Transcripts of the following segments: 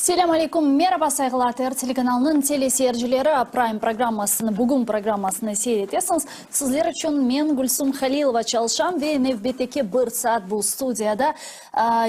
Selâm aleyküm, meraba, sayğılı ATR telekanalınıñ teleseyircileri, Prime programmasını, bugün programmasını seyir etesiñiz. Sizler içün men, Gülsum Halilova, çalışam ve nevbetteki bir saat bu studiyada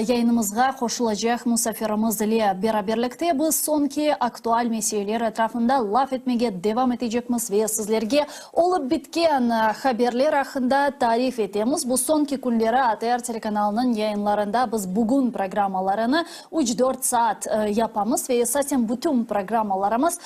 Yayınımızğa qoşulacaq musafirimiz ile beraberlikte biz soñki aktual meseleler etrafında laf etmege devam etecekmiz ve sizlerge olıp bitken haberler aqqında tarif etemiz. Bu soñki künleri ATR telekanalınıñ yayınlarında biz bugün programmalarını üç-dört saat yapamız ve esasen bütün programmalarımız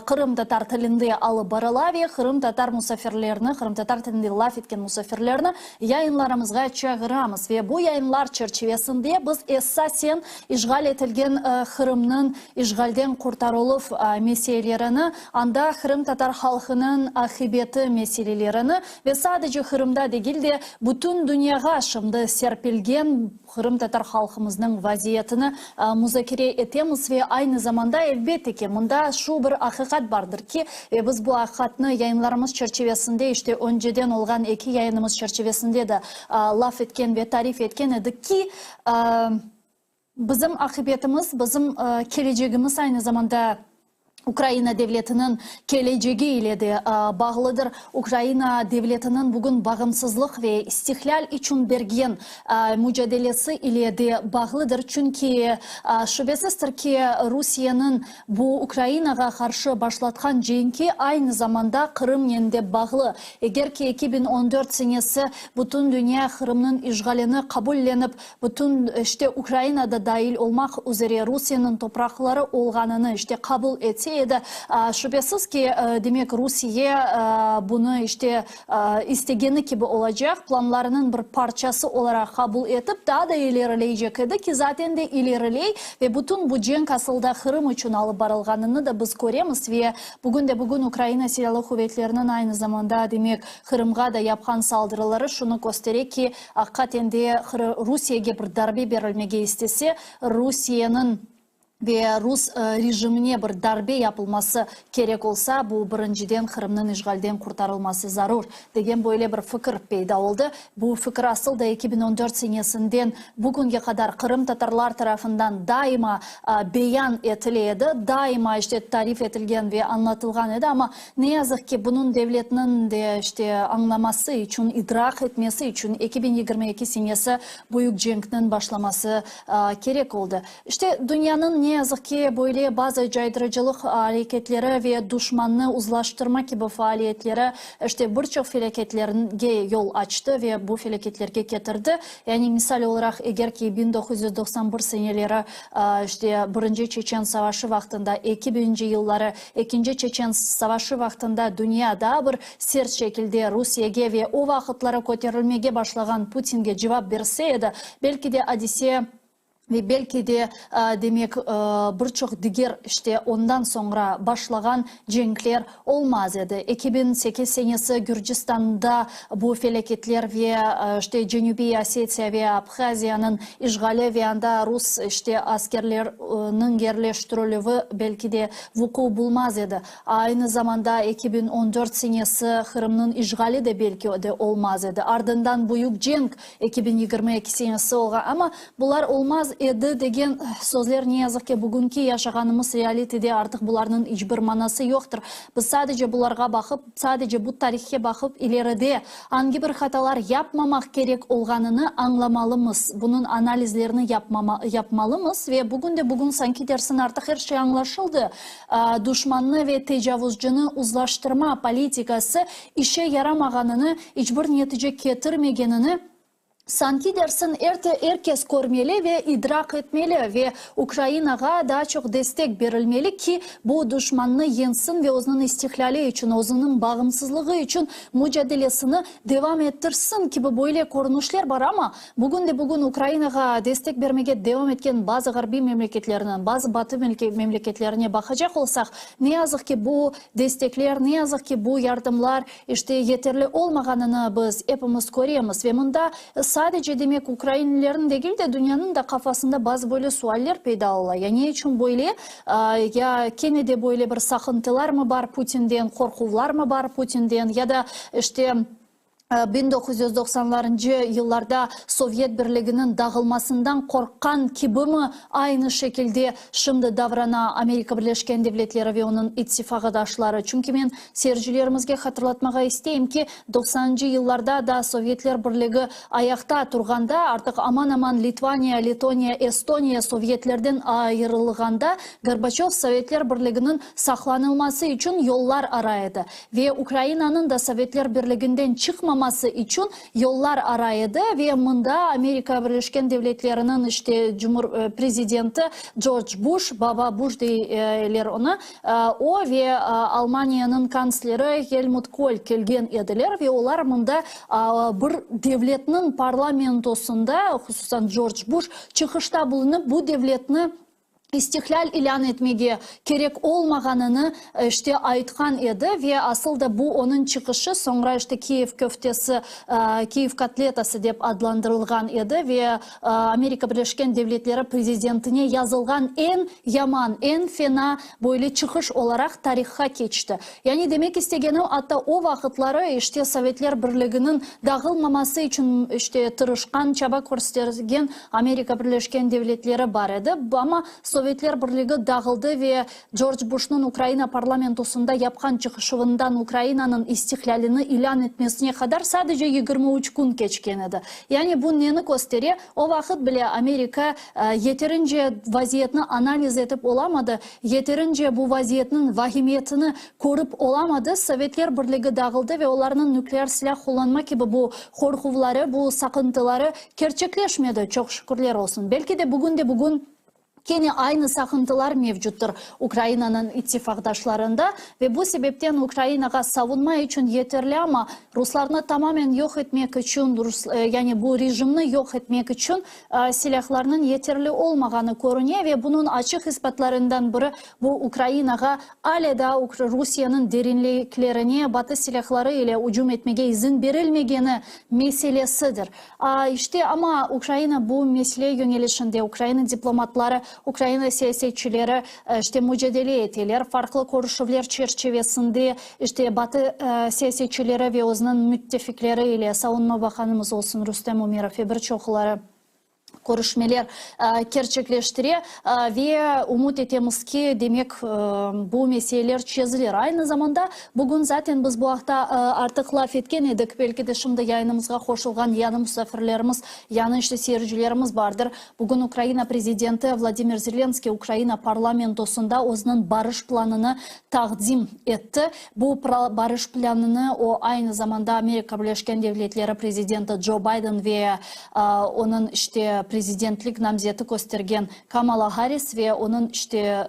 qırımtatar tilinde alıp barıla ve qırımtatar musafirlerini, qırımtatar tilinde laf etken musafirlerni Yayınlarımızğa çağıramız ve bu yayınlar çerçivesinde biz esasen işğal etilgen Qırımnıñ işğalden qurtarıluv meselelerini, anda qırımtatar halqınıñ aqibeti meselelerini ve sadece Qırımda degil de, bütün dünyağa şimdi serpilgen qırımtatar halqımıznıñ vaziyetini muzakere etemiz ve aynı zamanda, elbette ki, mında şu bir aqiqat bardır ki, ve biz bu aqiqatnı yayınlarımız çerçivesinde, işte, önceden olğan eki yayınımız çerçivesinde de laf etken ve tarif etken edik ki, bizim aqibetimiz, bizim kelecegimiz aynı zamanda Ukraina devletiniñ kelecegi ile de bağlıdır. Ukraina devletiniñ bugün bağımsızlıq ve istiqlâl içün bergen mücadelesi ile de bağlıdır. Çünki şübesiztir ki, Rusiyeniñ bu Ukrainağa qarşı başlatqan cenki aynı zamanda Qırımnen de bağlı. Eger ki 2014 senesi bütün dünya Qırımnıñ işğalini qabullenip, Bütün, işte, Ukraina da dail olmaq üzere Rusiyeniñ topraqları olğanını, işte, qabul etse edi, şübesiz ki, demek, Rusiye bunı, işte, istegeni kibi olacaq planlarınıñ bir parçası olaraq qabul etip, daa da ilerileycek edi ki, zaten de ileriley ve bütün bu cenk asılda Qırım içün alıp barılğanını da biz köremiz ve bugün de bugün Ukraina Silâlı Quvetleriniñ aynı zamanda, demek, Qırımğa da yapqan saldırıları şunı köstere ki, Aqiqaten de Rusiyege bir darbe berilmege istese, Rusiyeniñ ve rus rejimine bir darbe yapılması kerek olsa, bu birinciden Qırımnıñ işğalden qurtarılması zarur, degen böyle bir fikir peyda oldı. Bu fikir asıl da 2014 senesinden bugünge qadar qırımtatarlar tarafından daima beyan etile edi, daima işte tarif etilgen ve añlatılğan edi, amma Ne yazıq ki, bunıñ devletniñ de işte añlaması içün, idraq etmesi içün 2022 senesi büyük cenkniñ başlaması kerek oldı. İşte, dünyanıñ, ne yazıq ki, böyle bazı caydırıcılıq areketleri ve duşmannı uzlaştırma kibi faaliyetleri, işte, bir çoq felâketlerge yol açtı ve bu felâketlerge ketirdi. Yani, misal olaraq, eger ki 1991 seneleri, işte, birinci Çeçen savaşı vaqtında, eki biñinci yılları Ekinci Çeçen savaşı vaqtında dünya daa bir sert şekilde Rusiyege ve o vaqıtları köterilmege başlağan Putinge cevap berse edi, belki de adise ve belki de, demek, bir çoq diger, işte, ondan soñra başlağan cenkler olmaz edi. 2008 senesi Gürcistanda bu felâketler ve, işte, Cenübiy Osetiya ve Abhaziyanıñ işğali ve anda rus, işte, askerlerniñ yerleştirilüvi belki de vuqu bulmaz edi. Aynı zamanda 2014 senesi Qırımnıñ işğali de belki de olmaz edi. Ardından büyük cenk 2022 senesi olğan. Amma bular olmaz edi degen sözler, ne yazıq ki, bugünki yaşağanımız realitede artıq bularnıñ iç bir manası yoqtır. Biz sadece bularğa baqıp, sadece bu tarihke baqıp, ileride angi bir hatalar yapmamaq kerek olğanını añlamalımız, bunıñ analizlerini yapmalımız ve bugün de bugün sanki dersin artıq er şey añlaşıldı, duşmannı ve tecavuzcını uzlaştırma politikası işe yaramağanını, iç bir netice ketirmegenini. Sanki dersiñ erte er kes körmeli ve idraq etmeli ve Ukrainağa daa çoq destek berilmeli ki, bu duşmannı yeñsin ve özüniñ istiqlâli içün, özüniñ bağımsızlığı içün mucadelesini devam ettirsin kibi böyle körünişler bar. Amma bugün de bugün Ukrainağa destek bermege devam etken bazı ğarbiy memleketlerniñ, bazı batı memleketlerine baqacaq olsaq, ne yazıq ki, bu destekler, ne yazıq ki, bu yardımlar, İşte, yeterli olmağanını biz epimiz köremiz. Ve mında sadece, demek, ukrainlilerniñ degil de, dünyanıñ da qafasında bazı böyle sualler peyda ola. Ya ne içün böyle? Ya kene de böyle bir saqıntılarmı bar Putinden, qorquvlarmı bar Putinden, ya da, işte, 1990-larıncı yıllarda Sovyet Birliginiñ dağılmasından qorqqan kibimi aynı şekilde şimdi davrana Amerika Birleşken Devletleri ve onıñ ittifaqdaşları? Çünki men Seyircilerimizge hatırlatmağa isteyim ki, doqsanıncı yıllarda da Sovyetler Birligi ayaqta turğanda, artıq aman-aman Litvaniya, Letoniya, Estoniya Sovyetlerden ayırılğanda, Gorbaçöv Sovetler Birliginiñ saqlanılması içün yollar aray edi ve Ukrainanıñ da Sovetler Birliginden çıqmaması içün yollar aray edi ve mında Amerika Birleşken Devletleriniñ işte cumur prezidenti Corc Buş, Baba Buş deyler onı, O ve Almaniyanıñ kantsleri Helmut Kohl kelgen ediler ve olar mında bir devletniñ parlamentosında, hususan Corc Buş, çıqışta bulunıp, bu devletni istiqlâl ilân etmege kerek olmağanını, işte, aytqan edi ve asıl da bu onıñ çıqışı soñra, işte, Kiyev köftesi, Kiyev kotletası dep adlandırılğan edi ve Amerika Birleşken Devletleri prezidentine yazılğan eñ yaman, eñ fena böyle çıqış olaraq tarihqa keçti. Yani demek istegenim, atta o vaqıtları, işte, Sovetler Birliginiñ dağılmaması içün, işte, tırışqan, çaba körstergen Amerika Birleşken Devletleri bar edi. Amma Sovetler Birligi dağıldı ve Corc Buşnıñ Ukraina parlamentosında yapqan çıqışuvından Ukrainanıñ istiqlâlini ilân etmesine qadar sadece 23 kün keçken edi. Yani bu neni köstere? O vaqıt bile Amerika yeterince vaziyetni analiz etip olamadı, yeterince bu vaziyetniñ vahimiyetini körip olamadı. Sovetler Birligi dağıldı ve olarnıñ nükleer silâ qullanma kibi bu qorquvları, bu saqıntıları kerçekleşmedi, çoq şükürler olsun. Belki de bugün-de-bugün Kene aynı saqıntılar mevcuttır Ukrainanıñ ittifaqdaşlarında ve bu sebepten Ukrainağa savunma içün yeterli, amma ruslarnı tamamen yoq etmek içün, yani bu rejimni yoq etmek içün silâhlarnıñ yeterli olmağanı körüne ve bunıñ açıq isbatlarından biri bu Ukrainağa ale daa Rusiyeniñ derinliklerine Batı silâhları ile ücüm etmege izin berilmegeni meselesidir. İşte, amma Ukraina bu mesele yöñelişinde, Ukraina diplomatları, Ukraina siyasetçileri, işte, mücadele eteler, farqlı körüşüvler çerçivesinde, işte, Batı siyasetçileri ve özüniñ müttefikleri ile, savunma baqanımız olsun Rustem Umerov ve bir çoqları körüşmeler kerçekleştire ve ümüt etemiz ki, demek, bu meseleler çezilir. Aynı zamanda, Bugün zaten biz bu aqta artıq laf etken edik, belki de şimdi yayınımızğa qoşulğan yañı musafirlerimiz, yañı işte seyircilerimiz bardır. Bugün Ukraina prezidenti Vladimir Zelenskiy Ukraina parlamentosında özüniñ barış planını taqdim etti. Bu barış planını o aynı zamanda Amerika Birleşken Devletleri prezidenti Joe Biden ve onıñ işte prezidentlik namzeti köstergen Kamala Harris ve onıñ işte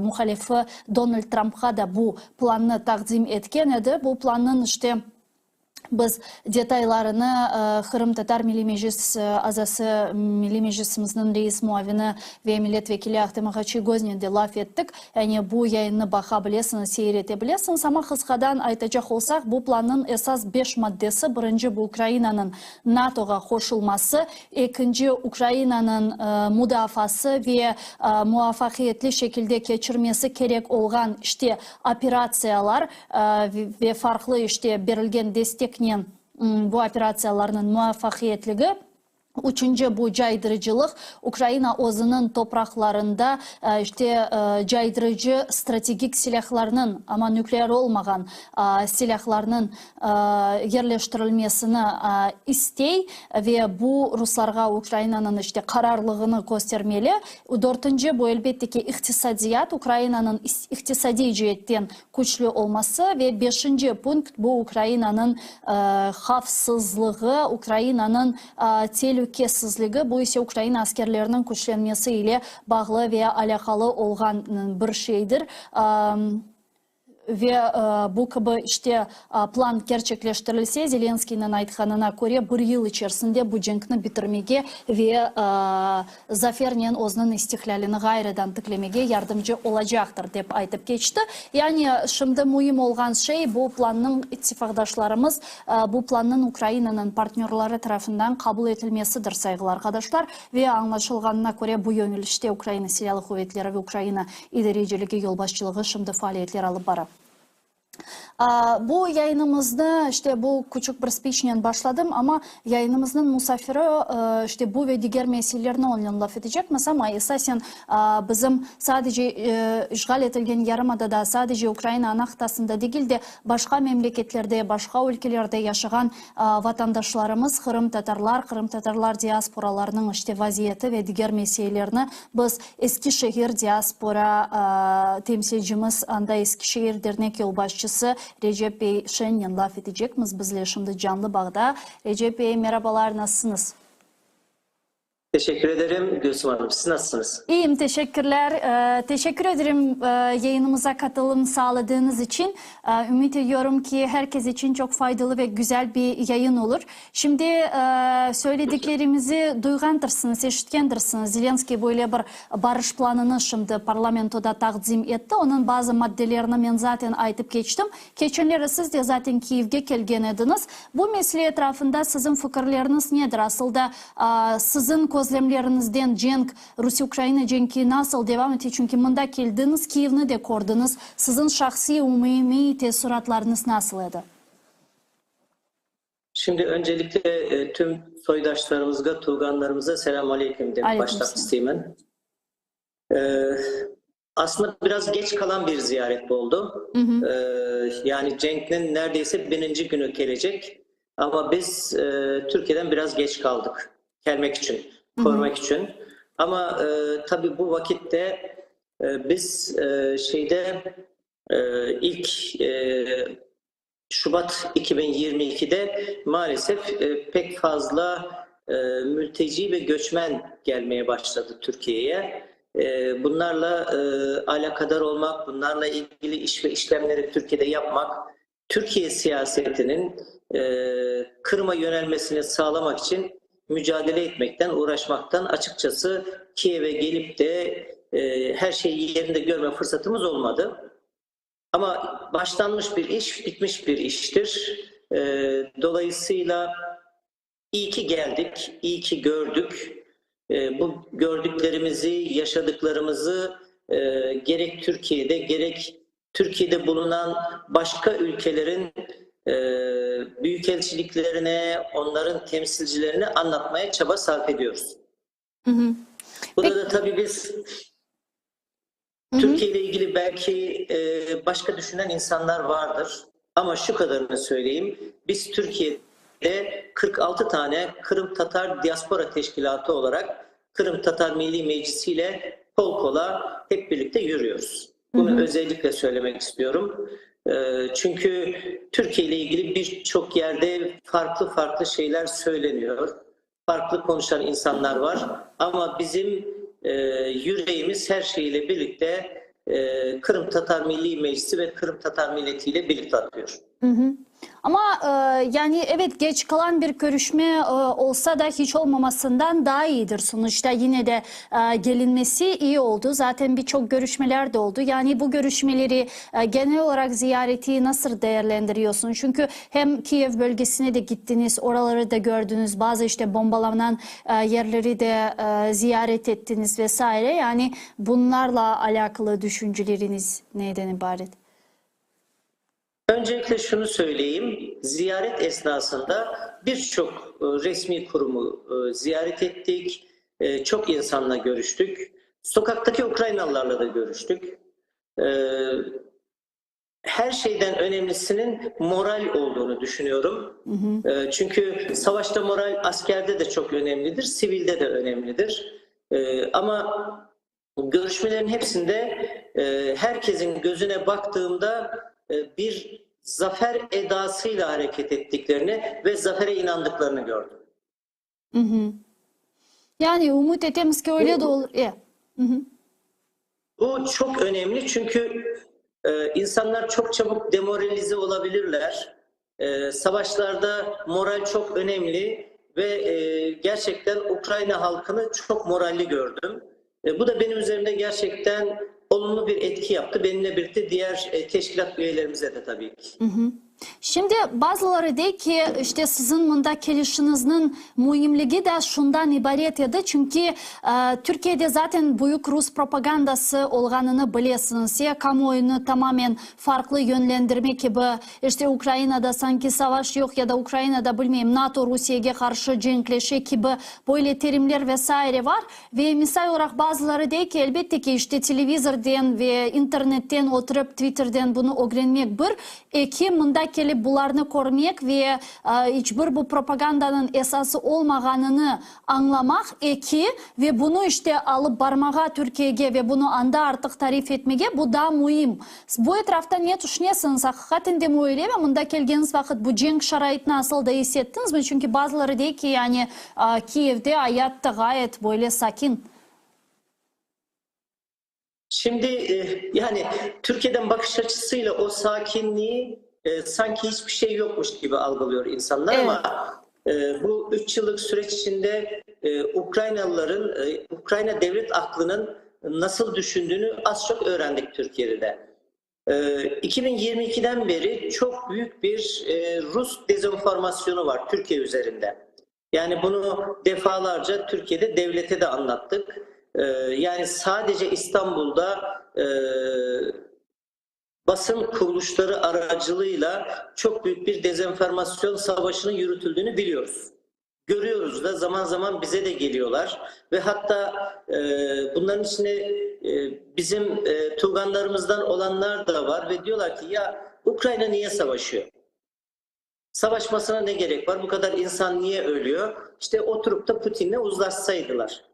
muhalifi Donald Trumpqa da bu plannı taqdim etken edi. Bu plannıñ işte biz detaylarını Qırımtatar Milliy Meclis azası, Milliy Meclisimizniñ reis muavini ve millet vekili Ahtem ağa Çiygoznen de laf ettik. Yani bu yayınnı baqa bilesiñiz, seyir ete bilesiñiz. Amma qısqadan aytacaq olsaq, bu plannıñ esas beş maddesi, birinci, bu Ukrainanıñ NATOğa qoşulması, ekinci, Ukrainanıñ mudafaası ve muvafaqiyetli şekilde keçirmesi kerek olğan işte operatsiyalar ve farqlı işte berilgen desteknen bu operatsiyalarnıñ muvafaqiyetligi. Üçünci, bu caydırıcılıq, Ukraina özüniñ topraqlarında, işte, caydırıcı strategik silâhlarnıñ, amma nükleer olmağan silâhlarnıñ yerleştirilmesini istey ve bu ruslarğa Ukrainanıñ, işte, qararlığını köstermeli. Dörtünci, bu, elbette ki, iqtisadiyat, Ukrainanıñ iqtisadiy ceetten küçlü olması ve beşinci punkt, bu Ukrainanıñ havfsızlığı, Ukrainanıñ telükesizligi, bu ise Ukraina askerleriniñ küçlenmesi ile bağlı ve alâqalı olğan bir şeydir. Ve bu kibi işte plan kerçekleştirilse, Zelenskıynıñ aytqanına köre, bir yıl içerisinde bu cenkni bitirmege ve zafernen özüniñ istiqlâlini ğayrıdan tiklemege yardımcı olacaqtır, dep aytıp keçti. Yani, şimdi müim olğan şey, bu plannıñ ittifaqdaşlarımız, bu plannıñ Ukrainanıñ partnörları tarafından qabul etilmesidir, sayğılı arqadaşlar. Ve añlaşılğanına köre, bu yönelişte Ukraina Silâlı Quvetleri ve Ukraina idareciligi yolbaşçılığı şimdi faaliyetler alıp bara. Bu yayınımıznı, işte, bu küçük bir spiçnen başladım, amma yayınımıznıñ musafiri, işte, bu ve diger meselelerni onen laf etecekmiz, amma esasen bizim sadece işğal etilgen yarımadada, sadece Ukraina ana qıtasında degil de, başqa memleketlerde, başqa ülkelerde yaşağan vatandaşlarımız, qırımtatarlar, qırımtatarlar diasporalarınıñ, işte, vaziyeti ve diger meselelerni biz Eskişehir diaspora temsilcimiz, anda Eskişehir dernek yolbaşçısı Recep bey Şennen laf etecekmiz. Bizle şimdi canlı bağda. Recep bey, merabalar, nasılsıñız? Teşekkür ederim, Gülsüm hanım. Siz nasılsıñız? İyiyim, teşekkürler. Teşekkür ederim yayınımıza katılım sağladığınız içün. Ümit ediyorum ki, herkes içün çoq faydalı ve güzel bir yayın olur. Şimdi söylediklerimizi duyğandırsıñız, eşitkendirsiñiz, Zelenskıy böyle bir barış planını şimdi parlamentoda taqdim etti. Onıñ bazı maddelerini men zaten aytıp keçtim. Keçenleri siz de zaten Kiyevge kelgen ediñiz. Bu mesele etrafında siziñ fikirleriñiz nedir? Asıl da siziñ közlemleriñizden cenk, Rusiye-Ukraina cenki nasıl devam ete? Çünki mında keldiñiz, Kiyevni de kördiñiz. Siziñ şahsiy umumiy teessuratlarıñız nasıl edi? Şimdi öncelikle tüm soydaşlarımızğa, tuvğanlarımıza selam aleyküm dep başlap isteymen. Aslında biraz geç kalan bir ziyaret oldu. Yani cenkniñ neredeyse birinci günü kelecek. Ama biz Türkiye'den biraz geç kaldık. Kelmek içün, körmek içün. Ama tabii bu vakitte biz şeyde ilk Şubat 2022'de maalesef pek fazla mülteci ve göçmen gelmeye başladı Türkiye'ye. Bunlarla alakadar olmak, bunlarla ilgili iş ve işlemleri Türkiye'de yapmak, Türkiye siyasetinin Kırım'a yönelmesini sağlamak için mücadele etmekten, uğraşmaktan açıkçası Kiev'e gelip de her şeyi yerinde görme fırsatımız olmadı. Ama başlanmış bir iş, bitmiş bir iştir. Dolayısıyla iyi ki geldik, iyi ki gördük. Bu gördüklerimizi, yaşadıklarımızı gerek Türkiye'de, gerek Türkiye'de bulunan başka ülkelerin büyükelçiliklerine, onların temsilcilerine anlatmaya çaba sarf ediyoruz. Burada da tabii biz Türkiye ile ilgili belki başka düşünen insanlar vardır. Ama şu kadarını söyleyeyim. Biz Türkiye'de 46 tane Kırım Tatar Diaspora Teşkilatı olarak Kırım Tatar Milli Meclisi ile kol kola hep birlikte yürüyoruz. Bunu özellikle söylemek istiyorum. Çünkü Türkiye ile ilgili birçok yerde farklı farklı şeyler söyleniyor. Farklı konuşan insanlar var. Ama bizim yüreğimiz her şeyle birlikte Kırım Tatar Milli Meclisi ve Kırım Tatar milleti ile birlikte atıyor. Amma, yani, evet, geç qalan bir körüşme olsa da, hiç olmamasından daa iyidir. Sonuçta yine de gelinmesi iyi oldu. Zaten bir çoq görüşmeler de oldu. Yani bu görüşmeleri, genel olaraq ziyareti nasıl değerlendiriyorsun? Çünki hem Kiyev bölgesine de gittiniz, oraları da gördüñiz, bazı işte bombalanan yerleri de ziyaret ettiniz ve saire. Yani bunlarla alâqalı düşünceleriniz neyden ibaret? Öncelikle şunu söyleyeyim, ziyaret esnasında birçok e, resmi kurumu e, ziyaret ettik, e, çok insanla görüştük, sokaktaki Ukraynalılarla da görüştük. Her şeyden önemlisinin moral olduğunu düşünüyorum. Hı hı. Çünkü savaşta moral askerde de çok önemlidir, sivilde de önemlidir. Ama görüşmelerin hepsinde herkesin gözüne baktığımda bir zafer edasıyla hareket ettiklerini ve zafere inandıklarını gördüm. Hı hı. Yani ümüt etemiz ki öyle de olur. E. Hı hı. Bu çok önemli çünkü e, insanlar çok çabuk demoralize olabilirler. E, savaşlarda moral çok önemli ve e, gerçekten Ukrayna halkını çok moralli gördüm. E, bu da benim üzerimde gerçekten olumlu bir etki yaptı. Benimle birlikte diğer e, teşkilat üyelerimize de tabii ki. Hı hı. Şimdi bazıları dey ki, işte siziñ mında kelişiñizniñ müimligi de şundan ibaret edi, çünki Türkiyede zaten büyük rus propagandası olğanını bilesiñiz, ya kamuoyunı tamamen farqlı yönlendirme kibi, işte Ukrainada sanki savaş yoq ya da Ukrainada, bilmeyim, NATO Rusiyege qarşı cenkleşe kibi böyle terimler ve saire var. Ve misal olaraq bazıları dey ki, elbette ki, işte televizorden ve internetten oturıp, Twitterden bunı ögrenmek bir, Eki, mında kelip bularnı körmek ve iç bir bu propagandanıñ esası olmağanını añlamaq, eki, ve bunı işte alıp barmağa Türkiyege ve bunı anda artıq tarif etmege, bu daa müim. Bu etrafta ne tüşünesiñiz, aqiqaten de öylemi? Mında kelgeniñiz vaqıt bu cenk şaraitini asıl da is ettiñizmi? Çünki bazıları dey ki, yani Kiyevde ayat da ğayet böyle sakin. Şimdi e, yani Türkiye'den bakış açısıyla o sakinliği e, sanki hiçbir şey yokmuş gibi algılıyor insanlar Evet. ama e, bu 3 yıllık süreç içinde e, Ukraynalıların, e, Ukrayna devlet aklının nasıl düşündüğünü az çok öğrendik Türkiye'de de. E, 2022'den beri çok büyük bir e, Rus dezenformasyonu var Türkiye üzerinde. Yani bunu defalarca Türkiye'de devlete de anlattık. Ee, yani sadece İstanbul'da e, basın kuruluşları aracılığıyla çok büyük bir dezenformasyon savaşının yürütüldüğünü biliyoruz. Görüyoruz da zaman zaman bize de geliyorlar ve hatta e, bunların içinde e, bizim e, tuganlarımızdan olanlar da var ve diyorlar ki ya Ukrayna niye savaşıyor? Savaşmasına ne gerek var? Bu kadar insan niye ölüyor? İşte oturup da Putin'le uzlaşsaydılar.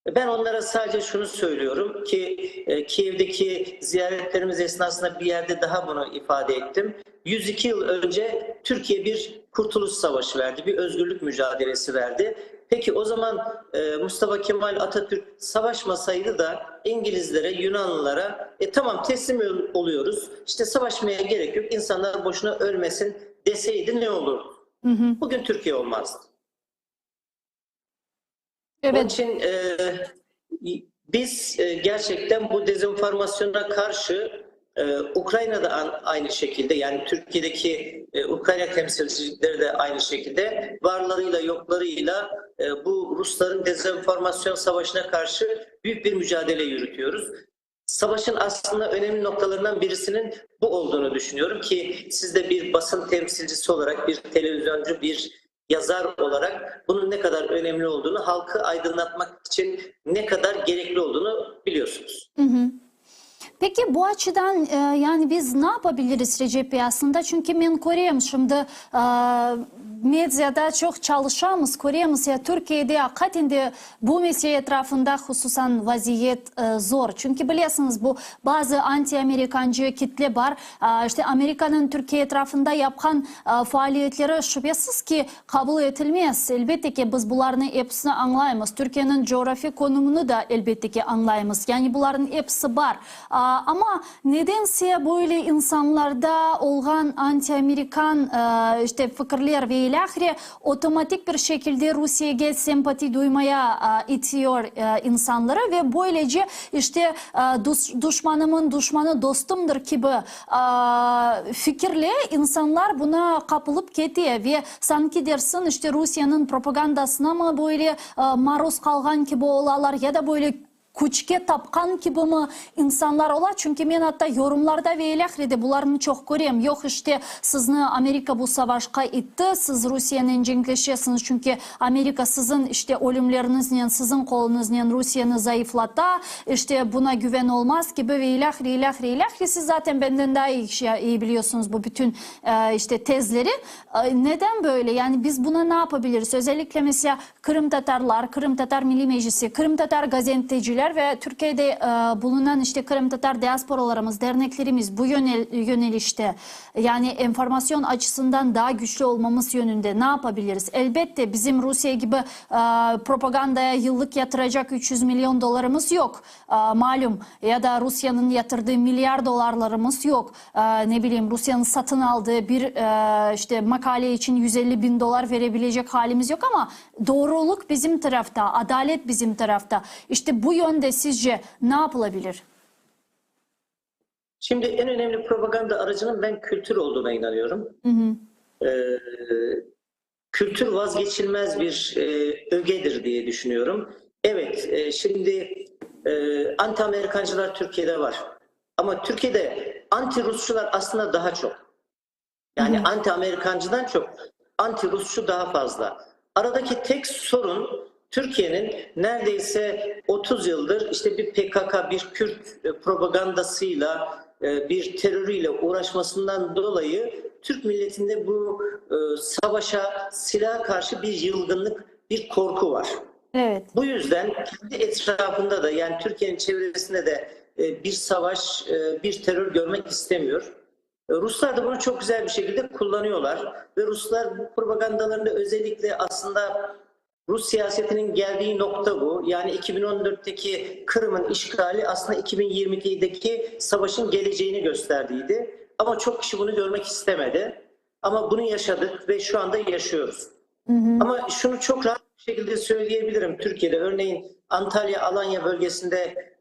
Ben onlara sadece şunu söylüyorum ki e, Kiev'deki ziyaretlerimiz esnasında bir yerde daha bunu ifade ettim. 102 yıl önce Türkiye bir kurtuluş savaşı verdi, bir özgürlük mücadelesi verdi. Peki o zaman e, Mustafa Kemal Atatürk savaşmasaydı da İngilizlere, Yunanlılara e, tamam teslim oluyoruz, işte savaşmaya gerek yok, insanlar boşuna ölmesin deseydi ne olurdu? Hı hı. Bugün Türkiye olmazdı. Onun Evet. için e, biz e, gerçekten bu dezenformasyona karşı e, Ukrayna'da aynı şekilde yani Türkiye'deki e, Ukrayna temsilcileri de aynı şekilde varlarıyla yoklarıyla e, bu Rusların dezenformasyon savaşına karşı büyük bir mücadele yürütüyoruz. Savaşın aslında önemli noktalarından birisinin bu olduğunu düşünüyorum ki siz de bir basın temsilcisi olarak, bir televizyoncu, bir yazar olarak bunun ne kadar önemli olduğunu, halkı aydınlatmak için ne kadar gerekli olduğunu biliyorsunuz. Hı hı. Peki bu açıdan e, yani biz ne yapabiliriz Recep Bey aslında? Çünkü men körem şimdi e, medyada çoq çalışamız, köremiz ya Türkiye'de aqiqaten de Bu mesele etrafında hususan vaziyet zor. Çünki bilesiñiz, bu bazı antiamerikancı kitle bar. İşte Amerikanıñ Türkiye etrafında yapqan faaliyetleri şübesiz ki, qabul etilmez. Elbette ki, biz bularnı episini añlaymız. Türkiyeniñ coğrafiy konumını da elbette ki añlaymız. Yani bularnıñ episi bar. Amma nedense böyle insanlarda olğan antiamerikan işte fikirler ve ilâhre otomatik bir şekilde Rusiyege sempati duymaya itiyor insanları ve böylece işte duşmanımın duşmanı dostumdır kibi fikirle insanlar buna qapılıp kete ve sanki dersin işte Rusiyeniñ propagandasına mı böyle maruz qalğan kibi olalar ya da böyle. Küçke tapqan kibimi insanlar ola? Çünki men atta yorumlarda ve ilâhre de bularnı çoq körem, yoq, işte, sizni Amerika bu savaşqa itti, siz Rusiyenen cenkleşesiñiz, çünki Amerika siziñ, işte, ölümleriñiznen, siziñ qoluñıznen Rusiyeni zayıflata, işte, buna güven olmaz kibi ve ilâhre, ilâhre, ilâhre. Siz zaten benden daa iyi biliyorsunuz bu bütün, işte, tezleri. Neden böyle? Yani biz buna ne yapabiliriz? Özellikle, meselâ, Qırımtatarlar, Qırımtatar Milliy Meclisi, qırımtatar gazeteciler ve Türkiyede bulunan işte qırımtatar diasporalarımız, derneklerimiz bu yönelişte, yani enformasyon açısından daa güçlü olmamız yönünde ne yapabiliriz? Elbette, bizim Rusiye kibi propagandaya yıllıq yatıracaq 300 million dollarımız yoq, malüm, ya da Rusiyeniñ yatırdığı milliard dollarlarımız yoq. Ne bileyim, Rusiyeniñ satın aldığı bir, işte, makale içün 150 biñ dollar verebilecek halimiz yoq, amma doğrulıq bizim tarafta, adalet bizim tarafta. İşte, bu yönde sizce ne yapılabilir? Şimdi en önemli propaganda aracının ben kültür olduğuna inanıyorum. Kültür vazgeçilmez bir ögedir diye düşünüyorum. Evet, şimdi anti-Amerikancılar Türkiye'de var. Ama Türkiye'de anti-Rusçular aslında daha çok. Yani anti-Amerikancıdan çok anti-Rusçu daha fazla. Aradaki tek sorun Türkiye'nin neredeyse 30 yıldır işte bir PKK, bir Kürt propagandasıyla, bir terörüyle uğraşmasından dolayı Türk milletinde bu savaşa, silaha karşı bir yılgınlık, bir korku var. Evet. Bu yüzden kendi etrafında da yani Türkiye'nin çevresinde de bir savaş, bir terör görmek istemiyor. Ruslar da bunu çok güzel bir şekilde kullanıyorlar ve Ruslar bu propagandalarında özellikle aslında Rus siyasetinin geldiği nokta bu. Yani 2014'teki Kırım'ın işgali aslında 2022'deki savaşın geleceğini gösterdiydi. Ama çok kişi bunu görmek istemedi. Ama bunu yaşadık ve şu anda yaşıyoruz. Ama şunu çok rahat bir şekilde söyleyebilirim. Türkiye'de örneğin Antalya, Alanya bölgesinde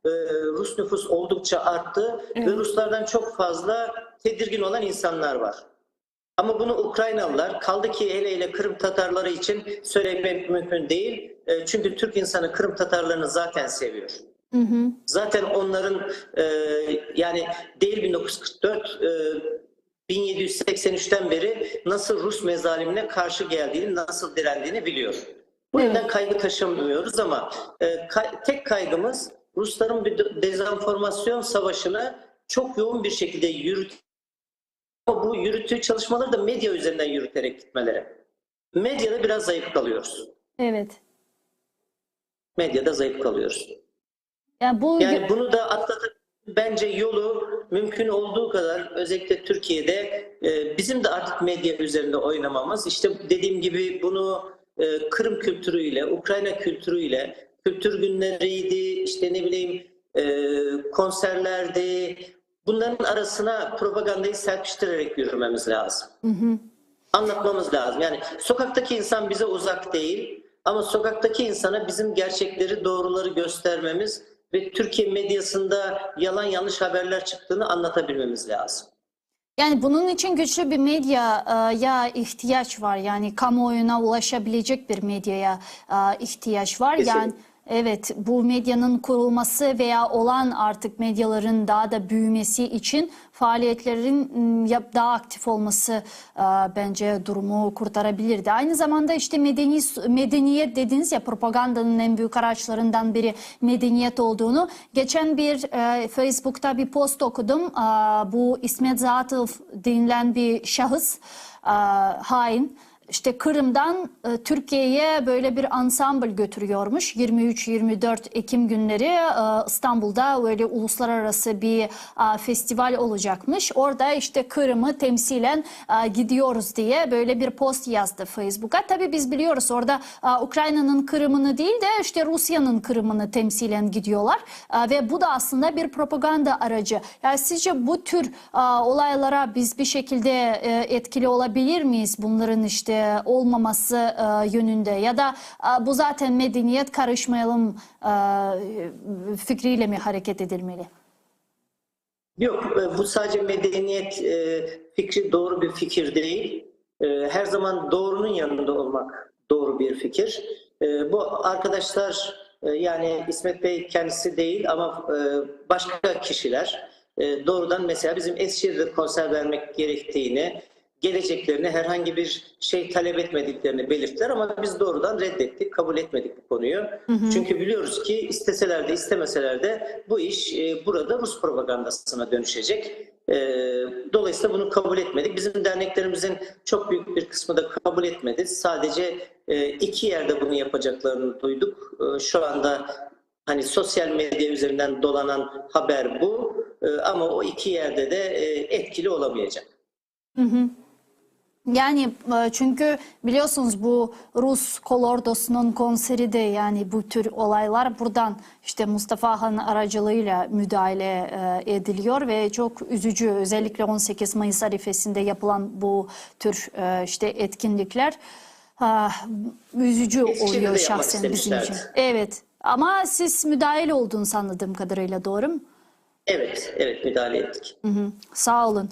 Rus nüfus oldukça arttı ve Ruslardan çok fazla tedirgin olan insanlar var. Ama bunu Ukraynalılar, kaldı ki hele hele Kırım Tatarları için söylemek mümkün değil. Çünkü Türk insanı Kırım Tatarlarını zaten seviyor. Zaten onların yani değil 1944 1783'ten beri nasıl Rus mezalimine karşı geldiğini, nasıl direndiğini biliyor. Bu yüzden kaygı taşımıyoruz ama tek kaygımız Rusların bir dezenformasyon savaşını çok yoğun bir şekilde yürüt ama bu yürüttüğü çalışmaları da medya üzerinden yürüterek gitmeleri. Medyada biraz zayıf kalıyoruz. Evet. Medyada zayıf kalıyoruz. Yani bu Yani bunu da atlatıp bence yolu mümkün olduğu kadar özellikle Türkiye'de bizim de artık medya üzerinde oynamamız. İşte dediğim gibi bunu Kırım kültürüyle, Ukrayna kültürüyle, kültür günleriydi, işte ne bileyim konserlerdi. Bunların arasına propagandayı serpiştirerek yürümemiz lazım. Anlatmamız lazım. Yani sokaktaki insan bize uzak değil ama sokaktaki insana bizim gerçekleri, doğruları göstermemiz ve Türkiye medyasında yalan yanlış haberler çıktığını anlatabilmemiz lazım. Yani bunun için güçlü bir medyaya ihtiyaç var. Yani kamuoyuna ulaşabilecek bir medyaya ihtiyaç var. Kesinlikle. Yani evet, bu medyanın kurulması veya olan artık medyaların daha da büyümesi için faaliyetlerin daha aktif olması bence durumu kurtarabilirdi. Aynı zamanda işte medeniyet dediniz ya, propagandanın en büyük araçlarından biri medeniyet olduğunu. Geçen bir Facebook'ta bir post okudum. Bu İsmet Zaatov denilen bir şahıs, hain. İşte Kırım'dan Türkiye'ye böyle bir ansambl götürüyormuş. 23-24 Ekim günleri İstanbul'da böyle uluslararası bir festival olacakmış. Orada işte Kırım'ı temsilen gidiyoruz diye böyle bir post yazdı Facebook'a. Tabii biz biliyoruz orada Ukrayna'nın Kırım'ını değil de işte Rusya'nın Kırım'ını temsilen gidiyorlar. Ve bu da aslında bir propaganda aracı. Yani sizce bu tür olaylara biz bir şekilde etkili olabilir miyiz? Bunların işte olmaması yönünde ya da bu zaten medeniyet karışmayalım fikriyle mi hareket edilmeli? Yok, bu sadece medeniyet fikri doğru bir fikir değil. Her zaman doğrunun yanında olmak doğru bir fikir. Bu arkadaşlar Yani İsmet Bey kendisi değil ama başka kişiler doğrudan mesela bizim Eskişehir'de konser vermek gerektiğini, geleceklerini, herhangi bir şey talep etmediklerini belirttiler ama biz doğrudan reddettik, kabul etmedik bu konuyu. Çünkü biliyoruz ki isteseler de istemeseler de bu iş burada Rus propagandasına dönüşecek. Dolayısıyla bunu kabul etmedik. Bizim derneklerimizin çok büyük bir kısmı da kabul etmedi. Sadece iki yerde bunu yapacaklarını duyduk. Şu anda hani sosyal medya üzerinden dolanan haber bu. Ama o iki yerde de etkili olamayacak. Yani çünkü biliyorsunuz bu Rus kolordusunun konseri de yani bu tür olaylar buradan işte Mustafa Han aracılığıyla müdahale ediliyor ve çok üzücü özellikle 18 Mayıs arifesinde yapılan bu tür işte etkinlikler üzücü Eskişehir'de oluyor de yapmak şahsen bizim için. istemişlerdi. Evet ama siz müdahil olduğunu anladığım kadarıyla doğru mu? Evet, evet müdahale ettik. Sağ olun.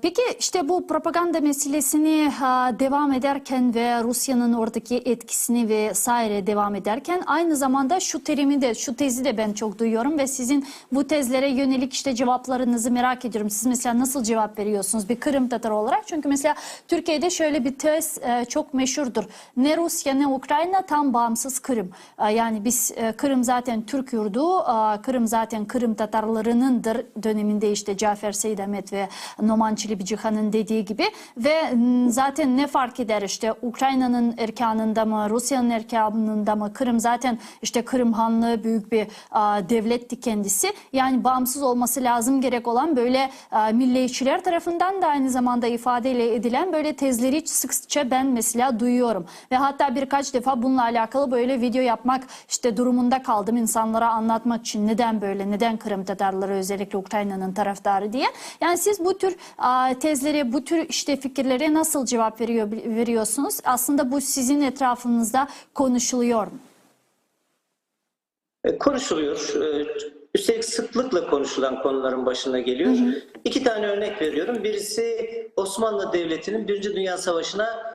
Peki işte bu propaganda meselesini devam ederken ve Rusya'nın oradaki etkisini vesaire devam ederken aynı zamanda şu terimi de şu tezi de ben çok duyuyorum ve sizin bu tezlere yönelik işte cevaplarınızı merak ediyorum. Siz mesela nasıl cevap veriyorsunuz bir Kırım Tatarı olarak? Çünkü mesela Türkiye'de şöyle bir tez çok meşhurdur. Ne Rusya ne Ukrayna tam bağımsız Kırım. Yani biz Kırım zaten Türk yurdu, Kırım zaten Kırım Tatarlarınındır döneminde işte Cafer Seydamet ve Noman Çelebicihan'ın dediği gibi ve zaten ne fark eder işte Ukrayna'nın erkanında mı Rusya'nın erkanında mı Kırım zaten işte Kırım Hanlığı büyük bir devletti kendisi. Yani bağımsız olması lazım gerek olan böyle milliyetçiler tarafından da aynı zamanda ifadeyle edilen böyle tezleri sıkça ben mesela duyuyorum. Ve hatta birkaç defa bununla alakalı böyle video yapmak işte durumunda kaldım insanlara anlatmak için neden böyle neden Kırım Tatarları özellikle Ukrayna'nın taraftarı diye. Yani siz bu tür tezlere bu tür işte fikirlere nasıl cevap veriyor veriyorsunuz? Aslında bu sizin etrafınızda konuşuluyor mu? Konuşuluyor. Üstelik sıklıkla konuşulan konuların başına geliyor. İki tane örnek veriyorum. Birisi Osmanlı Devleti'nin Birinci Dünya Savaşı'na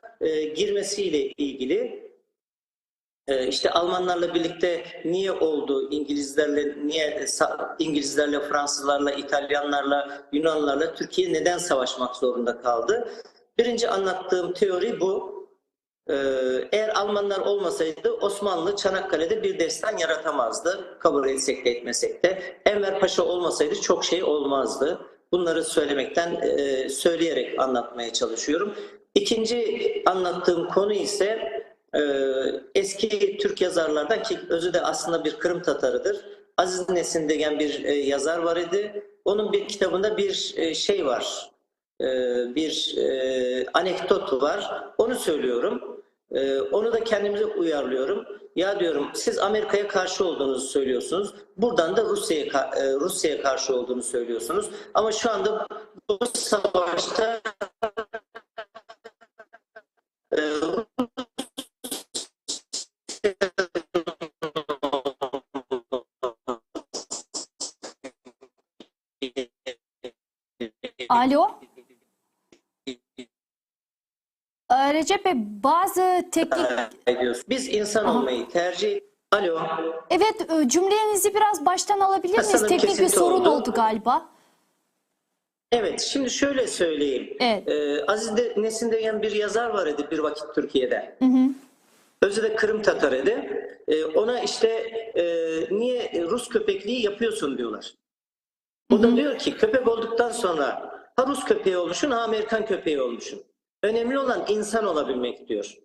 girmesiyle ilgili. İşte Almanlarla birlikte niye oldu? İngilizlerle niye İngilizlerle, Fransızlarla, İtalyanlarla, Yunanlarla Türkiye neden savaşmak zorunda kaldı? Birinci anlattığım teori bu. Eğer Almanlar olmasaydı Osmanlı Çanakkale'de bir destan yaratamazdı. Kabul etsek de etmesek de. Enver Paşa olmasaydı çok şey olmazdı. Bunları söylemekten, söyleyerek anlatmaya çalışıyorum. İkinci anlattığım konu ise eski Türk yazarlardan ki özü de aslında bir Kırım Tatarıdır. Aziz Nesin denen bir yazar var idi. Onun bir kitabında bir şey var. Bir anekdot var. Onu söylüyorum. Onu da kendimize uyarlıyorum. Ya diyorum siz Amerika'ya karşı olduğunuzu söylüyorsunuz. Buradan da Rusya'ya Rusya'ya karşı olduğunu söylüyorsunuz. Ama şu anda bu savaşta Alo. Recep Bey bazı teknik... Biz insan olmayı tercih... Alo. Evet cümlenizi biraz baştan alabilir miyiz? Sanırım Teknik bir kesinti sorun oldu. oldu galiba. Evet, şimdi şöyle söyleyeyim. Evet. Aziz Nesin denen bir yazar var idi bir vakit Türkiye'de. Özü de Kırım Tatar idi. Ona işte niye Rus köpekliği yapıyorsun diyorlar. O da diyor ki köpek olduktan sonra ha Rus köpeği olmuşsun ha Amerikan köpeği olmuşsun. Önemli olan insan olabilmek diyor.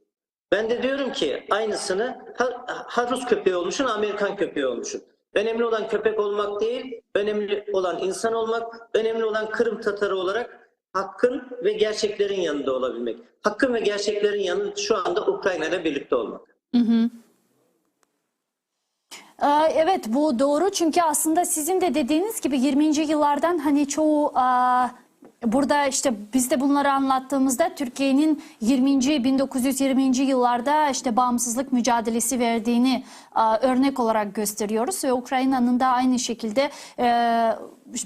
Ben de diyorum ki aynısını ha, ha Rus köpeği olmuşsun ha Amerikan köpeği olmuşsun. Önemli olan köpek olmak değil, önemli olan insan olmak, önemli olan Kırım Tatarı olarak hakkın ve gerçeklerin yanında olabilmek. Hakkın ve gerçeklerin yanında şu anda Ukrayna ile birlikte olmak. Evet bu doğru çünkü aslında sizin de dediğiniz gibi 20. yıllardan hani çoğu... Burada işte biz de bunları anlattığımızda Türkiye'nin 20. 1920. yıllarda işte bağımsızlık mücadelesi verdiğini örnek olarak gösteriyoruz ve Ukrayna'nın da aynı şekilde e,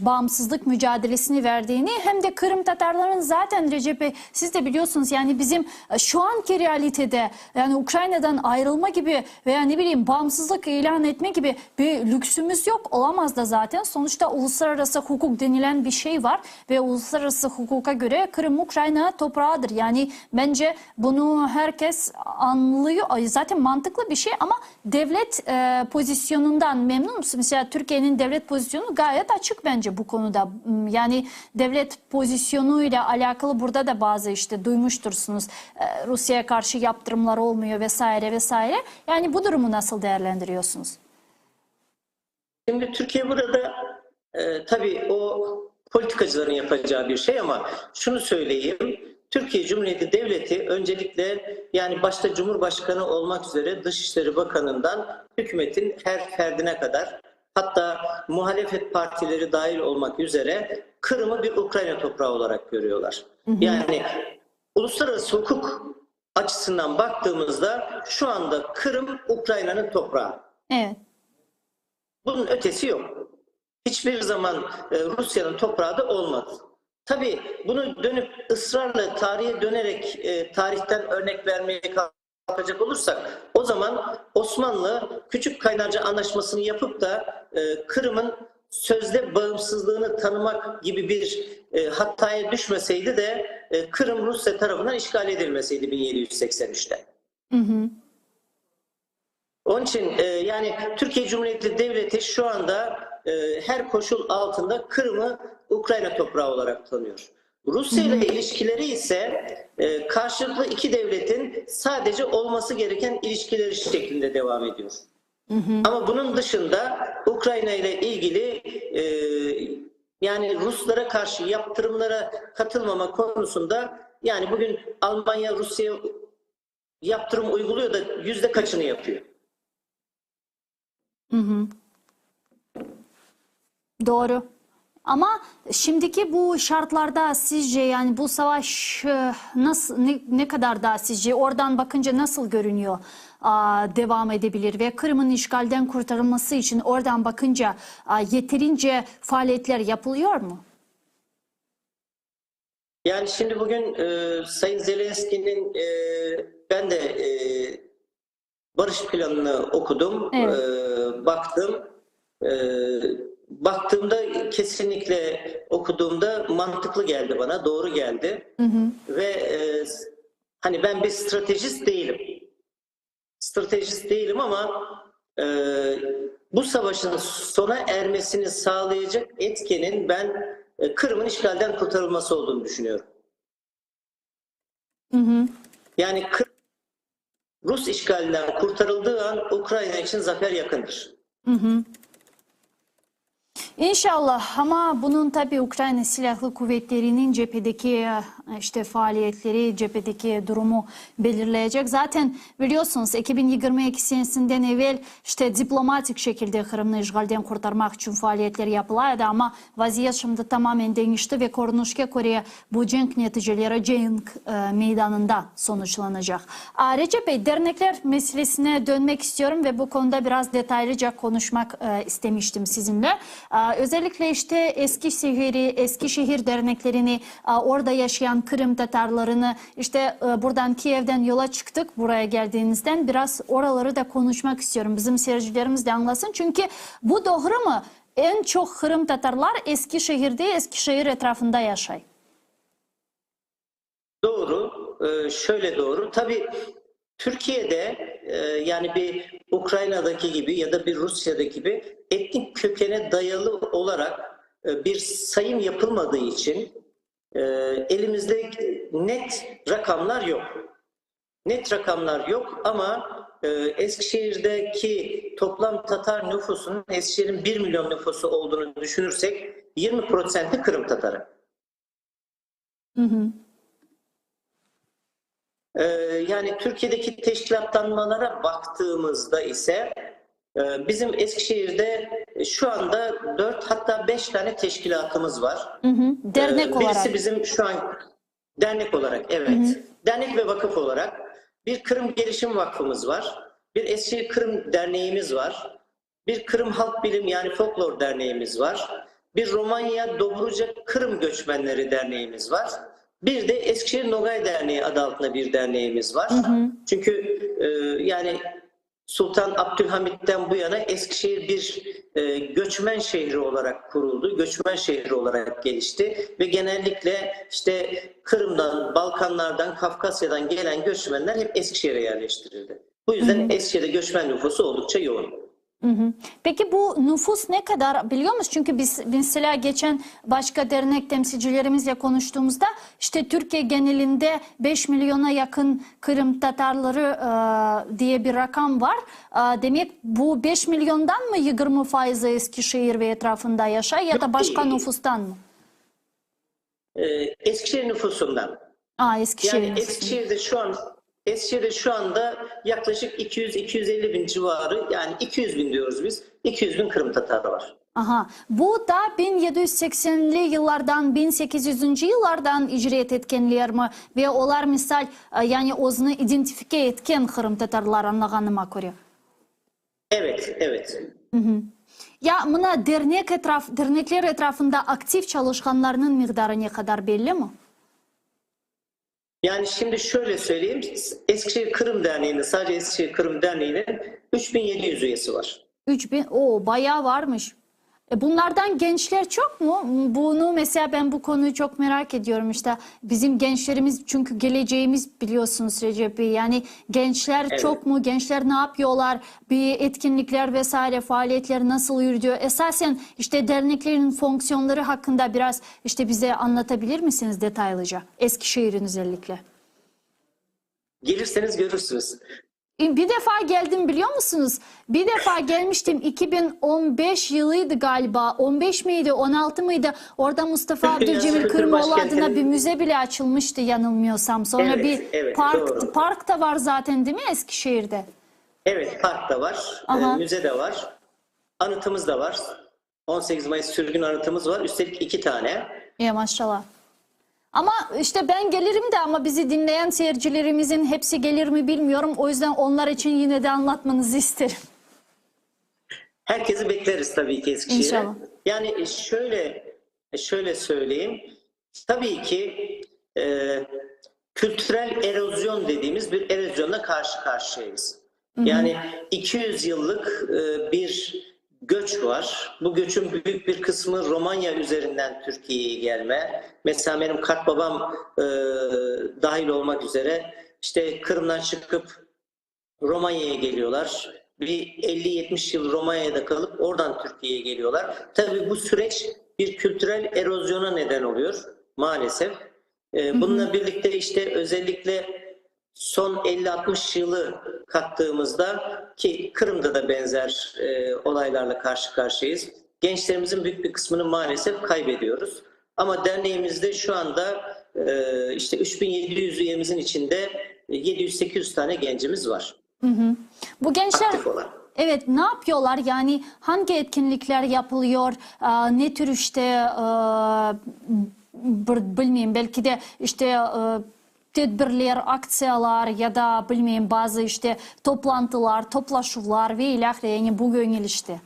bağımsızlık mücadelesini verdiğini hem de Kırım Tatarların zaten Recep Bey siz de biliyorsunuz yani bizim e, şu anki realitede yani Ukrayna'dan ayrılma gibi veya ne bileyim bağımsızlık ilan etme gibi bir lüksümüz yok. Olamaz da zaten. Sonuçta uluslararası hukuk denilen bir şey var ve uluslararası hukuka göre Kırım Ukrayna toprağıdır. Yani bence bunu herkes anlıyor. Zaten mantıklı bir şey ama devlet e, pozisyonundan memnun musun? Mesela Türkiye'nin devlet pozisyonu gayet açık bence bu konuda. Hmm, yani devlet pozisyonuyla alakalı burada da bazı işte duymuştursunuz. E, Rusya'ya karşı yaptırımlar olmuyor vesaire vesaire. Yani bu durumu nasıl değerlendiriyorsunuz? Şimdi Türkiye burada e, tabii o politikacıların yapacağı bir şey ama şunu söyleyeyim. Türkiye Cumhuriyeti Devleti öncelikle yani başta Cumhurbaşkanı olmak üzere Dışişleri Bakanı'ndan hükümetin her ferdine kadar hatta muhalefet partileri dahil olmak üzere Kırım'ı bir Ukrayna toprağı olarak görüyorlar. Yani uluslararası hukuk açısından baktığımızda şu anda Kırım Ukrayna'nın toprağı. Evet. Bunun ötesi yok. Hiçbir zaman e, Rusya'nın toprağı da olmadı. Tabii bunu dönüp ısrarla tarihe dönerek e, tarihten örnek vermeye kalkacak olursak o zaman Osmanlı Küçük Kaynarca Anlaşması'nı yapıp da e, Kırım'ın sözde bağımsızlığını tanımak gibi bir e, hataya düşmeseydi de e, Kırım Rusya tarafından işgal edilmeseydi 1783'te. Hı hı. Onun için e, yani Türkiye Cumhuriyeti Devleti şu anda e, her koşul altında Kırım'ı Ukrayna toprağı olarak tanıyor. Rusya ile ilişkileri ise e, karşılıklı iki devletin sadece olması gereken ilişkileri şeklinde devam ediyor. Ama bunun dışında Ukrayna ile ilgili e, yani Ruslara karşı yaptırımlara katılmama konusunda yani bugün Almanya Rusya yaptırım uyguluyor da yüzde kaçını yapıyor? Hı hı. Doğru. Ama şimdiki bu şartlarda sizce yani bu savaş e, nasıl ne, ne kadar daha sizce oradan bakınca nasıl görünüyor aa, devam edebilir ve Kırım'ın işgalden kurtarılması için oradan bakınca aa, yeterince faaliyetler yapılıyor mu? Yani şimdi bugün e, Sayın Zelenski'nin e, ben de e, barış planını okudum, Evet. e, baktım. E, baktığımda kesinlikle okuduğumda mantıklı geldi bana, doğru geldi. Hı hı. Ve e, hani ben bir stratejist değilim. Stratejist değilim ama e, bu savaşın sona ermesini sağlayacak etkenin ben e, Kırım'ın işgalden kurtarılması olduğunu düşünüyorum. Hı hı. Yani Kırım Rus işgalinden kurtarıldığı an Ukrayna için zafer yakındır. Hı hı. İnşallah ama bunun tabii Ukrayna Silahlı Kuvvetleri'nin cephedeki e, işte faaliyetleri, cephedeki durumu belirleyecek. Zaten biliyorsunuz 2022 senesinden evvel işte diplomatik şekilde Kırım'ı işgalden kurtarmak için faaliyetler yapılaydı ama vaziyet şimdi tamamen değişti ve görünüşe göre bu cenk neticeleri cenk e, meydanında sonuçlanacak. Recep Bey dernekler meselesine dönmek istiyorum ve bu konuda biraz detaylıca konuşmak e, istemiştim sizinle. Özellikle işte Eskişehir'i, Eskişehir derneklerini, orada yaşayan Kırım Tatarlarını işte e, buradan Kiev'den yola çıktık buraya geldiğinizden biraz oraları da konuşmak istiyorum. Bizim seyircilerimiz de anlasın. Çünkü bu doğru mu? En çok Kırım Tatarlar Eskişehir'de, Eskişehir etrafında yaşay. Doğru, e, şöyle doğru. Tabii Türkiye'de e, yani bir Ukrayna'daki gibi ya da bir Rusya'daki gibi etnik kökene dayalı olarak e, bir sayım yapılmadığı için e, elimizde net rakamlar yok. Net rakamlar yok ama Eskişehir'deki toplam Tatar nüfusunun Eskişehir'in 1 milyon nüfusu olduğunu düşünürsek 20%'i Kırım Tatarı. Hı hı. Ee, yani Türkiye'deki teşkilatlanmalara baktığımızda ise e, bizim Eskişehir'de şu anda 4 hatta 5 tane teşkilatımız var. Hı hı. Dernek Birisi olarak. bizim şu an dernek olarak evet. Hı hı. Dernek ve vakıf olarak bir Kırım Gelişim Vakfımız var. Bir Eskişehir Kırım Derneğimiz var. Bir Kırım Halk Bilim yani Folklor Derneğimiz var. Bir Romanya Dobruca Kırım Göçmenleri Derneğimiz var. Bir de Eskişehir Nogay Derneği adı altında bir derneğimiz var. Hı hı. Çünkü e, yani Sultan Abdülhamit'ten bu yana Eskişehir bir e, göçmen şehri olarak kuruldu. Göçmen şehri olarak gelişti ve genellikle işte Kırım'dan, Balkanlardan, Kafkasya'dan gelen göçmenler hep Eskişehir'e yerleştirildi. Bu Hı yüzden hı. Eskişehir'de göçmen nüfusu oldukça yoğun. Hı hı. Peki bu nüfus ne kadar biliyor musun? Çünkü biz mesela geçen başka dernek temsilcilerimizle konuştuğumuzda işte Türkiye genelinde 5 milyona yakın Kırım Tatarları e, diye bir rakam var. E, demek bu 5 milyondan mı 20 faizi Eskişehir ve etrafında yaşar ya da Yok başka değil. nüfustan mı? E, Eskişehir nüfusundan. Aa, Eskişehir Yani nüfusundan. Eskişehir'de şu an Eskişehir'de şu anda yaklaşık 200-250 bin civarı yani 200 bin diyoruz biz. 200 bin Kırım Tatarı var. Aha, bu da 1780'li yıllardan 1800. yıllardan icret etkenler mi? Ve olar misal e, yani özüni identifike etken Kırım Tatarlar anlağanıma köre. Evet, evet. Ya mına dernek etraf, dernekler etrafında aktif çalışqanlarnıñ miqdarı ne qadar belli mi? Yani şimdi şöyle söyleyeyim. Eskişehir Kırım Derneği'nin sadece Eskişehir Kırım Derneği'nin 3700 üyesi var. 3000, o bayağı varmış. E bunlardan gençler çok mu? Bunu mesela ben bu konuyu çok merak ediyorum işte. Bizim gençlerimiz çünkü geleceğimiz biliyorsunuz Recep Bey. Yani gençler Evet. çok mu? Gençler ne yapıyorlar? Bir etkinlikler vesaire faaliyetler nasıl yürüyor? Esasen işte derneklerin fonksiyonları hakkında biraz işte bize anlatabilir misiniz detaylıca? Eskişehir'in özellikle. Gelirseniz görürsünüz. E, Bir defa geldim biliyor musunuz? Bir defa gelmiştim 2015 yılıydı galiba. 15 miydi, 16 mıydı? Orada Mustafa Türk Dünyası Abdülcemil Kültür Kırımoğlu adına bir Başkenti'nin müze bile açılmıştı yanılmıyorsam. Sonra evet, bir evet park doğru. park da var zaten değil mi Eskişehir'de? Evet park da var, e, Aha. müze de var, anıtımız da var. 18 Mayıs sürgün anıtımız var. Üstelik iki tane. Ya maşallah. Ama işte ben gelirim de ama bizi dinleyen seyircilerimizin hepsi gelir mi bilmiyorum. O yüzden onlar için yine de anlatmanızı isterim. Herkesi bekleriz tabii ki Eskişehir'e. İnşallah. Yani şöyle şöyle söyleyeyim. Tabii ki e, kültürel erozyon dediğimiz bir erozyonla karşı karşıyayız. Hı hı. Yani 200 yıllık e, bir göç var. Bu göçün büyük bir kısmı Romanya üzerinden Türkiye'ye gelme. Mesela benim kartbabam e, dahil olmak üzere işte Kırım'dan çıkıp Romanya'ya geliyorlar. Bir 50-70 yıl Romanya'da kalıp oradan Türkiye'ye geliyorlar. Tabii bu süreç bir kültürel erozyona neden oluyor maalesef. Hı hı. Bununla birlikte işte özellikle son 50-60 yılı kattığımızda ki Kırım'da da benzer e, olaylarla karşı karşıyayız. Gençlerimizin büyük bir kısmını maalesef kaybediyoruz. Ama derneğimizde şu anda e, işte 3700 üyemizin içinde 700-800 tane gencimiz var Hı hı. Bu gençler aktif olan. evet ne yapıyorlar? Yani hangi etkinlikler yapılıyor? Ee, Ne tür işte e, bilmeyeyim belki de işte e, tedbirler, aktsiyalar ya da bilmeyeyim bazı işte toplantılar, toplaşuvlar ve ilahre yani bu yönelişte.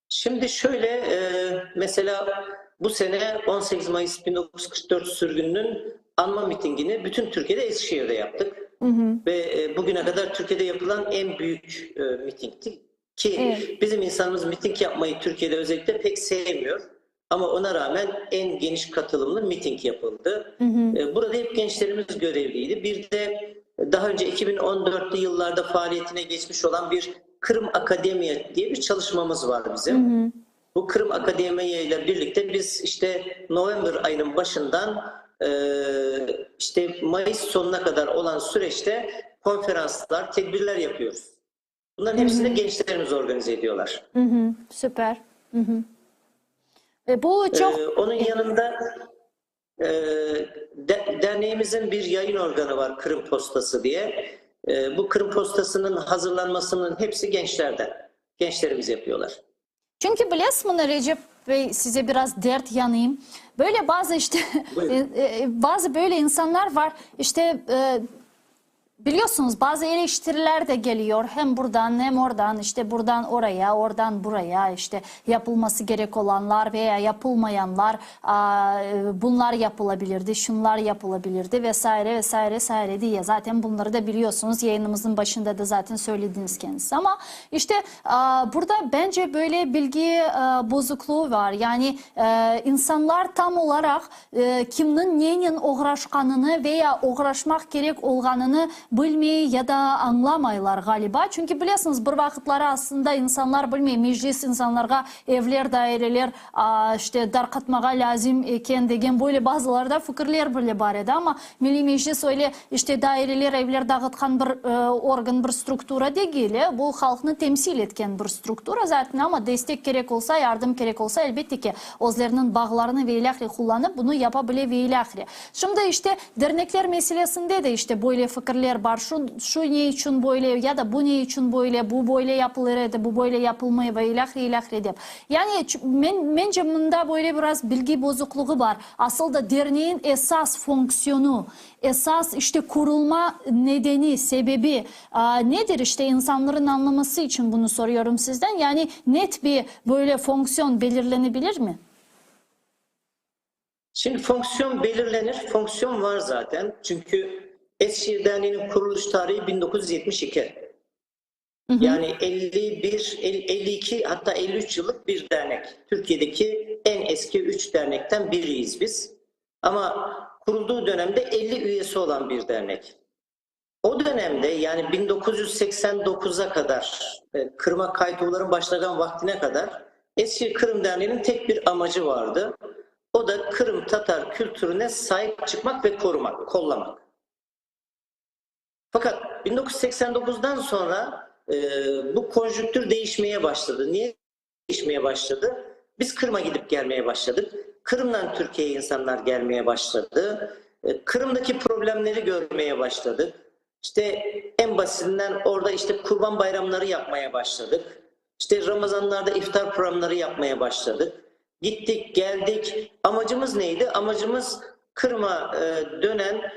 Şimdi şöyle e, mesela bu sene 18 Mayıs 1944 sürgününün anma mitingini bütün Türkiye'de Eskişehir'de yaptık. Hı hı. Ve e, bugüne kadar Türkiye'de yapılan en büyük e, mitingti. Ki Evet. bizim insanımız miting yapmayı Türkiye'de özellikle pek sevmiyor. Ama ona rağmen en geniş katılımlı miting yapıldı. Hı hı. E, burada hep gençlerimiz görevliydi. Bir de daha önce 2014'lü yıllarda faaliyetine geçmiş olan bir Kırım Akademiya diye bir çalışmamız var Hı bizim. hı. Bu Kırım Akademiya ile birlikte biz işte November ayının başından e, işte Mayıs sonuna kadar olan süreçte konferanslar, tedbirler yapıyoruz. Bunların Hı hepsini hı. gençlerimiz organize ediyorlar. Hı hı. Süper. Hı hı. Ve bu çok Onun yanında e, derneğimizin bir yayın organı var Kırım Postası diye. Bu Kırım Postası'nın hazırlanmasının hepsi gençlerden. Gençlerimiz yapıyorlar. Çünki bilesizmi, Recep Bey, size biraz dert yanayım. Böyle bazı işte bazı böyle insanlar var, işte biliyorsunuz bazı eleştiriler de geliyor hem buradan hem oradan, işte buradan oraya, oradan buraya, işte yapılması gerek olanlar veya yapılmayanlar, bunlar yapılabilirdi, şunlar yapılabilirdi vesaire vesaire vesaire diye. Zaten bunları da biliyorsunuz, yayınımızın başında da zaten söylediniz kendisi. Ama işte burada bence böyle bilgi bozukluğu var. Yani insanlar tam olaraq kimniñ nenen oğraşqanını veya oğraşmaq kerek olğanını bilmey ya da añlamaylar ğaliba. Çünki bilesiñiz, bir vaqıtları aslında insanlar bilmey, Meclis insanlarğa evler, daireler işte darqatmağa lâzim eken degen böyle bazılarda fikirler bile bar edi. Amma Milliy Meclis öyle işte daireler, evler dağıtqan bir organ, bir struktura degil. Bu halqnı temsil etken bir struktura zaten, amma destek kerek olsa, yardım kerek olsa, elbette ki, özleriniñ bağlarını ve ilâhre qullanıp bunı yapa bile ve ilâhre. Şimdi işte dernekler meselesinde de işte böyle fikirler bar, şu, şu ne içün böyle ya da bu ne içün böyle, bu böyle yapılır edi, bu böyle yapılmay ve ilâhre, ilâhre dep. Yani, men, mence, mında böyle biraz bilgi bozuqlığı bar. Asıl da derneğin esas fonksiyonu, esas işte qurulma nedeni, sebebi nedir? İşte insanların añlaması içün bunı soruyorum sizden. Yani net bir böyle fonksiyon belirlenebilir mi? Şimdi fonksiyon belirlenir. Fonksiyon var zaten. Çünkü Eskişehir Derneği'nin kuruluş tarihi 1972. Yani 51, 52 hatta 53 yıllık bir dernek. Türkiye'deki en eski 3 dernekten biriyiz biz. Ama kurulduğu dönemde 50 üyesi olan bir dernek. O dönemde yani 1989'a kadar Kırım'a kayıtların başlayan vaktine kadar Eskişehir Kırım Derneği'nin tek bir amacı vardı. O da Kırım Tatar kültürüne sahip çıkmak ve korumak, kollamak. Fakat 1989'dan sonra bu konjüktür değişmeye başladı. Niye değişmeye başladı? Biz Kırım'a gidip gelmeye başladık. Kırım'dan Türkiye'ye insanlar gelmeye başladı. Kırım'daki problemleri görmeye başladık. İşte en basitinden orada işte kurban bayramları yapmaya başladık. İşte Ramazanlarda iftar programları yapmaya başladık. Gittik, geldik. Amacımız neydi? Amacımız Kırım'a dönen,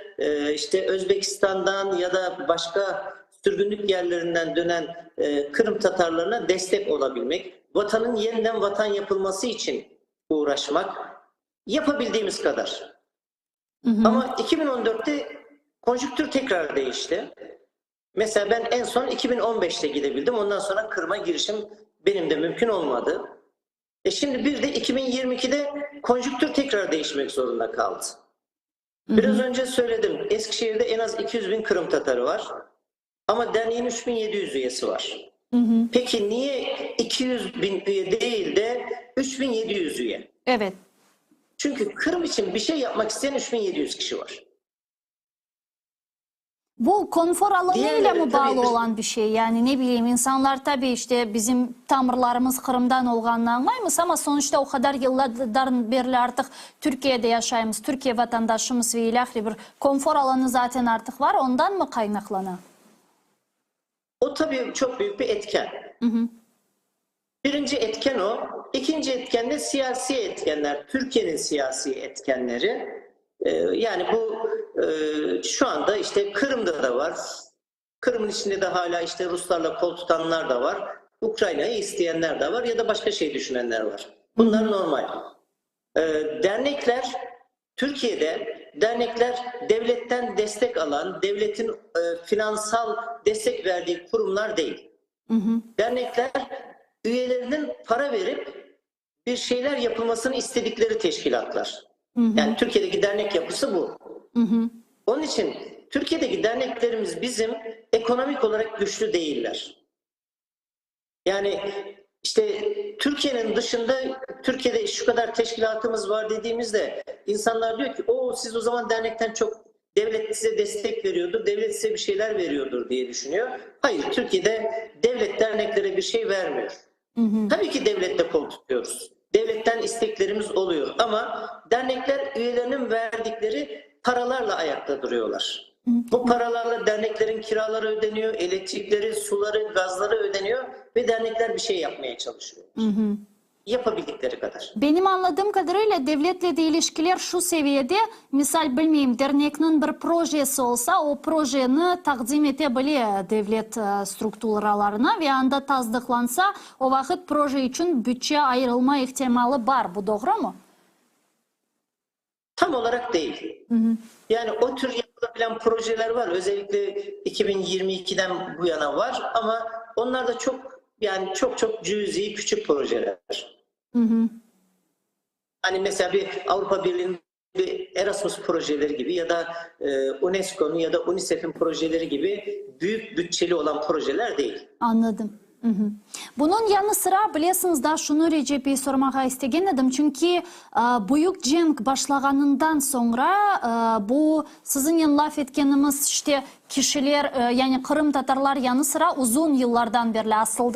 işte Özbekistan'dan ya da başka sürgünlük yerlerinden dönen Kırım Tatarlarına destek olabilmek. Vatanın yeniden vatan yapılması için uğraşmak. Yapabildiğimiz kadar. Ama 2014'te konjüktür tekrar değişti. Mesela ben en son 2015'te gidebildim. Ondan sonra Kırım'a girişim benim de mümkün olmadı. Şimdi bir de 2022'de konjüktür tekrar değişmek zorunda kaldı. Biraz önce söyledim. Eskişehir'de en az 200 bin Kırım Tatarı var. Ama derneğin 3700 üyesi var. Peki niye 200 bin üye değil de 3700 üye? Evet. Çünkü Kırım için bir şey yapmak isteyen 3700 kişi var. Bu konfor alanıyla Diğerleri mı tabii bağlı biz olan bir şey? Yani ne bileyim insanlar tabii işte bizim tamırlarımız Kırım'dan olğanını añlaymız ama sonuçta o qadar yıllardan berli artıq Türkiye'de yaşaymız, Türkiye vatandaşımız ve ilâhre bir konfor alanı zaten artıq var, ondan mı qaynaqlana? O tabii çok büyük bir etken. Birinci etken o. İkinci etken de siyasi etkenler. Türkiye'nin siyasi etkenleri. Yani bu şu anda işte Kırım'da da var. Kırım'ın içinde de hala işte Ruslarla kol tutanlar da var. Ukrayna'yı isteyenler de var ya da başka şey düşünenler var. Bunlar normal. Dernekler, Türkiye'de dernekler devletten destek alan, devletin finansal destek verdiği kurumlar değil. Dernekler üyelerinin para verip bir şeyler yapılmasını istedikleri teşkilatlar. Yani Türkiye'deki dernek yapısı bu. Onun için Türkiye'deki derneklerimiz bizim ekonomik olarak güçlü değiller. Yani işte Türkiye'nin dışında, Türkiye'de şu kadar teşkilatımız var dediğimizde insanlar diyor ki o siz o zaman dernekten çok devlet size destek veriyordur, devlet size bir şeyler veriyordur diye düşünüyor. Hayır, Türkiye'de devlet derneklere bir şey vermiyor. Tabii ki devlette kol tutuyoruz. Devletten isteklerimiz oluyor ama dernekler üyelerinin verdikleri paralarla ayakta duruyorlar. Bu paralarla derneklerin kiraları ödeniyor, elektrikleri, suları, gazları ödeniyor ve dernekler bir şey yapmaya çalışıyor. Yapabildikleri qadar. Benim añladığım qadarıyla, devletle de ilişkiler şu seviyede, misal, bilmeyim, dernekniñ bir projesi olsa, o projeni taqdim ete bile devlet strukturalarına ve anda tasdıqlansa, o vaqıt proje içün bütçe ayırılma ihtimalı bar. Bu doğrumı? Tam olaraq değil. Yani o tür yapılabilen projeler var. Özellikle 2022'den bu yana var ama onlar da çok yani çok çok cüzi küçük projeler. Hani mesela bir Avrupa Birliği'nin bir Erasmus projeleri gibi ya da e, UNESCO'nun ya da UNICEF'in projeleri gibi büyük bütçeli olan projeler değil. Añladım. Bunıñ yanı sıra, bilesiñiz, daa şunı Recep bey sormağa istegen edim, çünki büyük cenk başlağanından soñra bu siziñnen laf etkenimiz işte kişiler, yani qırımtatarlar yanı sıra uzun yıllardan berli,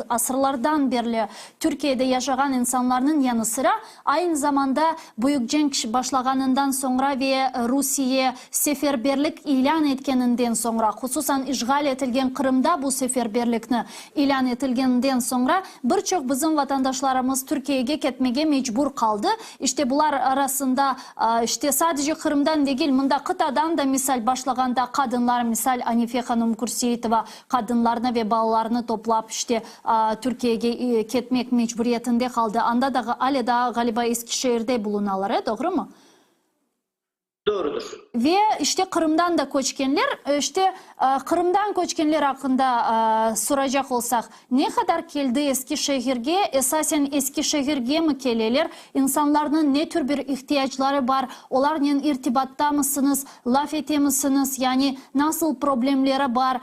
asırlardan berli Türkiyede yaşağan insanlarnıñ yanı sıra, Aynı zamanda, büyük cenk başlağanından soñra ve Rusiye seferberlik ilân etkeninden soñra, hususan işğal etilgen Qırımda bu seferberlikni ilân etilgeninden soñra, bir çoq bizim vatandaşlarımız Türkiyege ketmege mecbur qaldı. İşte, bular arasında, işte, sadece Qırımdan degil, mında qıtadan da, misal, başlağanda qadınlar, misal, Anife hanım Kürseitova qadınlarnı ve balalarnı toplap, işte, Türkiyege ketmek mecburiyetinde qaldı. Anda da ale daa, ğaliba, Eskişehirde bulunalar, e, doğrumı? Doğrudır. Ve, işte, Qırımdan da köçkenler. İşte, Qırımdan köçkenler aqqında soracaq olsaq, ne qadar keldi Eskişehirge, esasen Eskişehirgemi keleler, insanlarnıñ ne tür bir ihtiyacları bar, olarnen irtibattamısıñız, laf etemisiñiz, yani nasıl problemleri bar,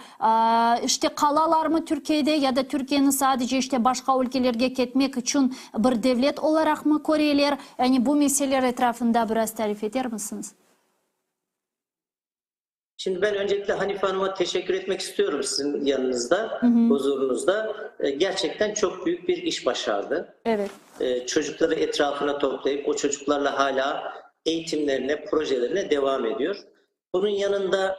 İşte, qalalarmı Türkiyede ya da Türkiyeni sadece, işte, başqa ülkelerge ketmek içün bir devlet olaraqmı köreler? Yani bu meseleler etrafında biraz tarif etermisiñiz? Şimdi ben öncelikle Hanife Hanım'a teşekkür etmek istiyorum sizin yanınızda, huzurunuzda. Gerçekten çok büyük bir iş başardı. Evet. Çocukları etrafına toplayıp o çocuklarla hala eğitimlerine, projelerine devam ediyor. Bunun yanında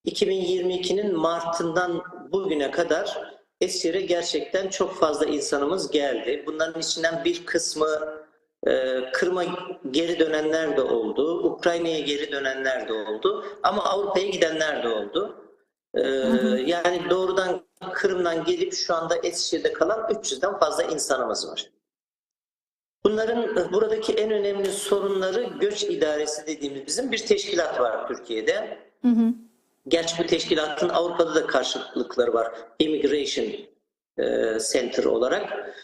2022'nin Mart'ından bugüne kadar Eskişehir'e gerçekten çok fazla insanımız geldi. Bunların içinden bir kısmı e, Kırım'a geri dönenler de oldu, Ukrayna'ya geri dönenler de oldu ama Avrupa'ya gidenler de oldu. E, yani doğrudan Kırım'dan gelip şu anda Eskişehir'de kalan 300'den fazla insanımız var. Bunların buradaki en önemli sorunları göç idaresi dediğimiz bizim bir teşkilat var Türkiye'de. Gerçi bu teşkilatın Avrupa'da da karşılıkları var. Immigration Center olarak.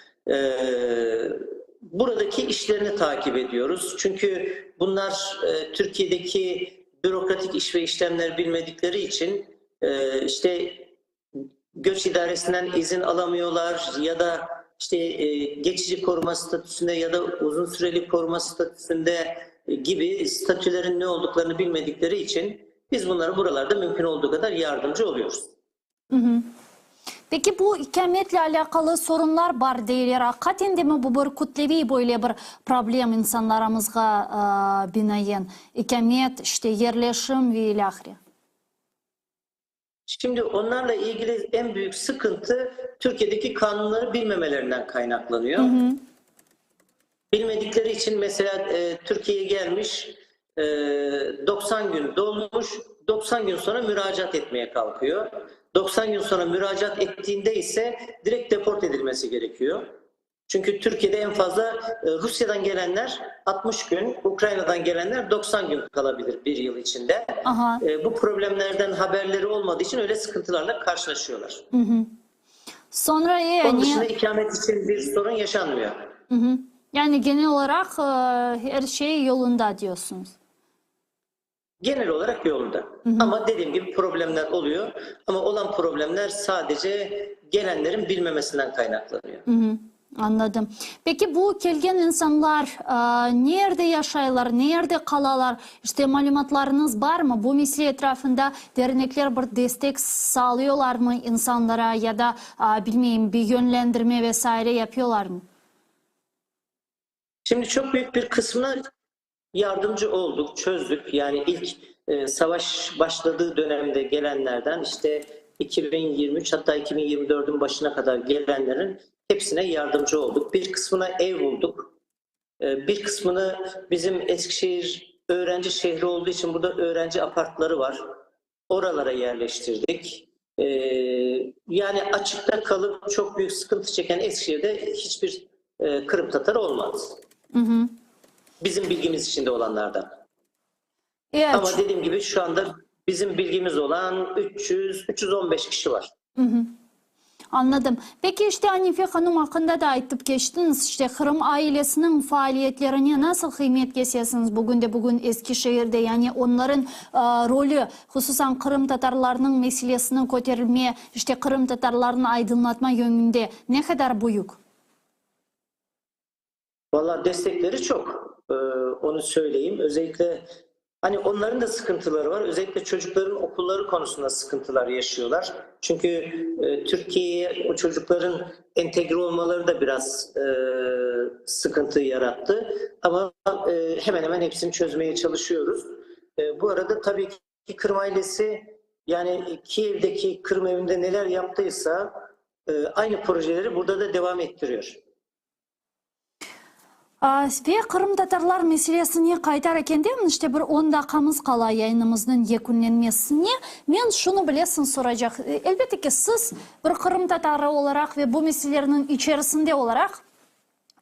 Buradaki işlerini takip ediyoruz. Çünkü bunlar Türkiye'deki bürokratik iş ve işlemleri bilmedikleri için işte göç idaresinden izin alamıyorlar ya da işte geçici koruma statüsünde ya da uzun süreli koruma statüsünde gibi statülerin ne olduklarını bilmedikleri için biz bunlara buralarda mümkün olduğu kadar yardımcı oluyoruz. Peki bu ikâmetle alâqalı sorunlar bar deyler. Aqiqaten de mi bu bir kütleviy böyle bir problem insanlarımızğa binaen? İkâmet, işte, yerleşim ve ilâhre. Şimdi onlarla ilgili en büyük sıkıntı Türkiye'deki kanunları bilmemelerinden kaynaklanıyor. Bilmedikleri için mesela e, Türkiye'ye gelmiş e, 90 gün dolmuş, 90 gün sonra müracaat etmeye kalkıyor. 90 gün sonra müracaat ettiğinde ise direkt deport edilmesi gerekiyor. Çünkü Türkiye'de en fazla e, Rusya'dan gelenler 60 gün, Ukrayna'dan gelenler 90 gün kalabilir bir yıl içinde. Aha. E, bu problemlerden haberleri olmadığı için öyle sıkıntılarla karşılaşıyorlar. Soñra Onun yani, dışında ikamet için bir sorun yaşanmıyor. yani genel olaraq er şey yolunda diyorsunuz. Genel olarak yolunda. Ama dediğim gibi problemler oluyor. Ama olan problemler sadece gelenlerin bilmemesinden kaynaklanıyor. Añladım. Peki bu kelgen insanlar nerde yaşaylar, nerde qalalar? İşte malümatlarıñız barmı? Bu mesele etrafında dernekler bir destek sağlıyorlarmı insanlara ya da, bilmeyim, bir yönlendirme ve saire yapıyorlarmı? Şimdi çok büyük bir kısmına yardımcı olduk, çözdük. Yani ilk E, savaş başladığı dönemde gelenlerden işte 2023 hatta 2024'ün başına kadar gelenlerin hepsine yardımcı olduk. Bir kısmına ev bulduk. E, bir kısmını bizim Eskişehir öğrenci şehri olduğu için burada öğrenci apartları var. Oralara yerleştirdik. E, yani açıkta kalıp çok büyük sıkıntı çeken Eskişehir'de hiçbir e, Kırım Tatarı olmadı. Hı hı. Bizim bilgimiz içinde olanlardan. Evet. Ama dediğim gibi şu anda bizim bilgimiz olan 300 315 kişi var. Hı hı. Anladım. Peki işte Anife hanım aqqında da aytıp keçtiñiz, işte Qırım ailesiniñ faaliyetlerine nasıl qıymet kesesiñiz bugün de bugün Eskişehirde, yani onların rolü, hususan qırımtatarlarnıñ meselesini köterilme, işte qırımtatarlarnı aydınlatma yöñünde ne qadar büyük? Valla destekleri çoq, onı söyleyim. Özellikle hani onların da sıkıntıları var. Özellikle çocukların okulları konusunda sıkıntılar yaşıyorlar. Çünkü Türkiye'ye o çocukların entegre olmaları da biraz sıkıntı yarattı. Ama hemen hemen hepsini çözmeye çalışıyoruz. Bu arada tabii ki Kırım ailesi yani Kiev'deki Kırım evinde neler yaptıysa aynı projeleri burada da devam ettiriyor. Ve qırımtatarlar meselesine qaytar ekende, işte bir on daqqamız qala yayınımıznıñ yekünlenmesine, men şunı bilesiñ soracaq, elbette ki, siz bir qırımtatarı olaraq ve bu meselelerniñ içerisinde olaraq,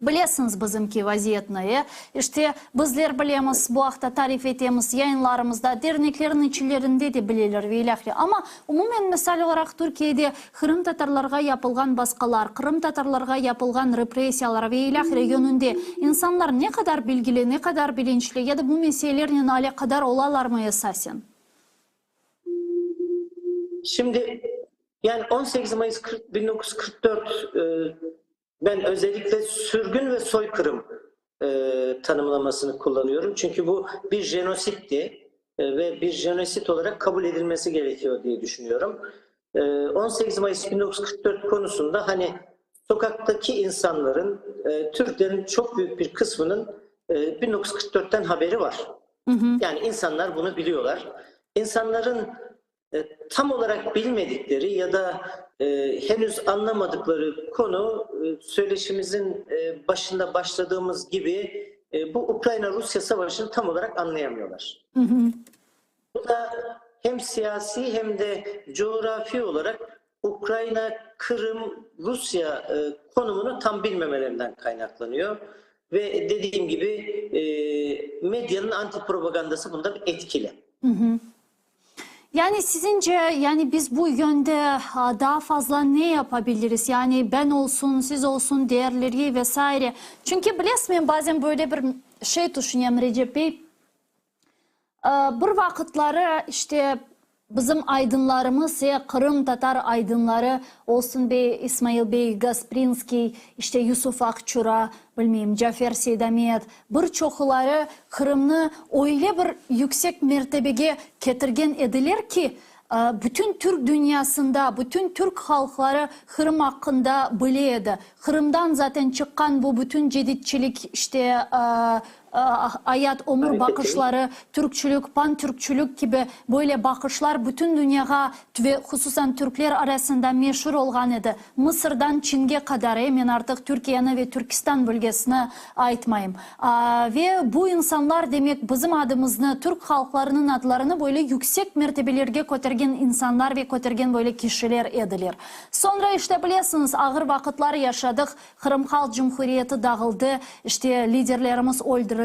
bilesiñiz bizimki vaziyetni, e, işte bizler bilemiz, bu aqta tarif etemiz yayınlarımızda, derneklerniñ içlerinde de bileler ve ilâhre. Amma umumen misal olaraq Türkiyede Qırımtatarlarğa yapılğan basqılar, qırımtatarlarğa yapılğan repressiyalar ve ilâhre yönünde insanlar ne qadar bilgili, ne qadar bilinçli ya da bu meselelernen alâqadar olalarmı esasen? Şimdi, yani 18 Mayıs 1944 ben özellikle sürgün ve soykırım tanımlamasını kullanıyorum. Çünkü bu bir jenositti ve bir jenosit olarak kabul edilmesi gerekiyor diye düşünüyorum. 18 Mayıs 1944 konusunda hani sokaktaki insanların, Türklerin çok büyük bir kısmının 1944'ten haberi var. Hı hı. Yani insanlar bunu biliyorlar. İnsanların tam olarak bilmedikleri ya da henüz anlamadıkları konu söyleşimizin başında başladığımız gibi bu Ukrayna-Rusya savaşını tam olarak anlayamıyorlar. Hı hı. Bu da hem siyasi hem de coğrafi olarak Ukrayna, Kırım, Rusya konumunu tam bilmemelerinden kaynaklanıyor. Ve dediğim gibi medyanın anti propagandası bunda etkili. Hı hı. Yani sizince, yani biz bu yönde daa fazla ne yapabiliriz? Yani ben olsun, siz olsun, diğerleri ve saire. Çünki bilesiz, men bazen böyle bir şey tüşünem, Recep bey. Bir vaqıtları işte bizim aydınlarımız, qırımtatar aydınları olsun bey, İsmail bey Gasprinskiy, işte Yusuf Aqçura, bilmeyim, Cafer Seydamet, bir çoquları Qırımnı öyle bir yüksek mertebege ketirgen ediler ki, bütün türk dünyasında, bütün türk halqları Qırım aqqında bile edi. Qırımdan zaten çıqqan bu bütün ceditçilik, işte, ayat, ömür baqışları, türkçülük, pantürkçülük kibi böyle baqışlar bütün dünyağa ve hususan türkler arasında meşur olğan edi. Mısırdan Çinge qadar, e, men artıq Türkiyeni ve Türkistan bölgesini aytmayım. Ve bu insanlar, demek, bizim adımıznı, türk halqlarınıñ adlarını böyle yüksek mertebelerge kötergen insanlar ve kötergen böyle kişiler ediler. Soñra, işte, bilesiñiz, ağır vaqıtlar yaşadıq, Qırım Halq Cumhuriyeti dağıldı, işte, liderlerimiz öldürildi.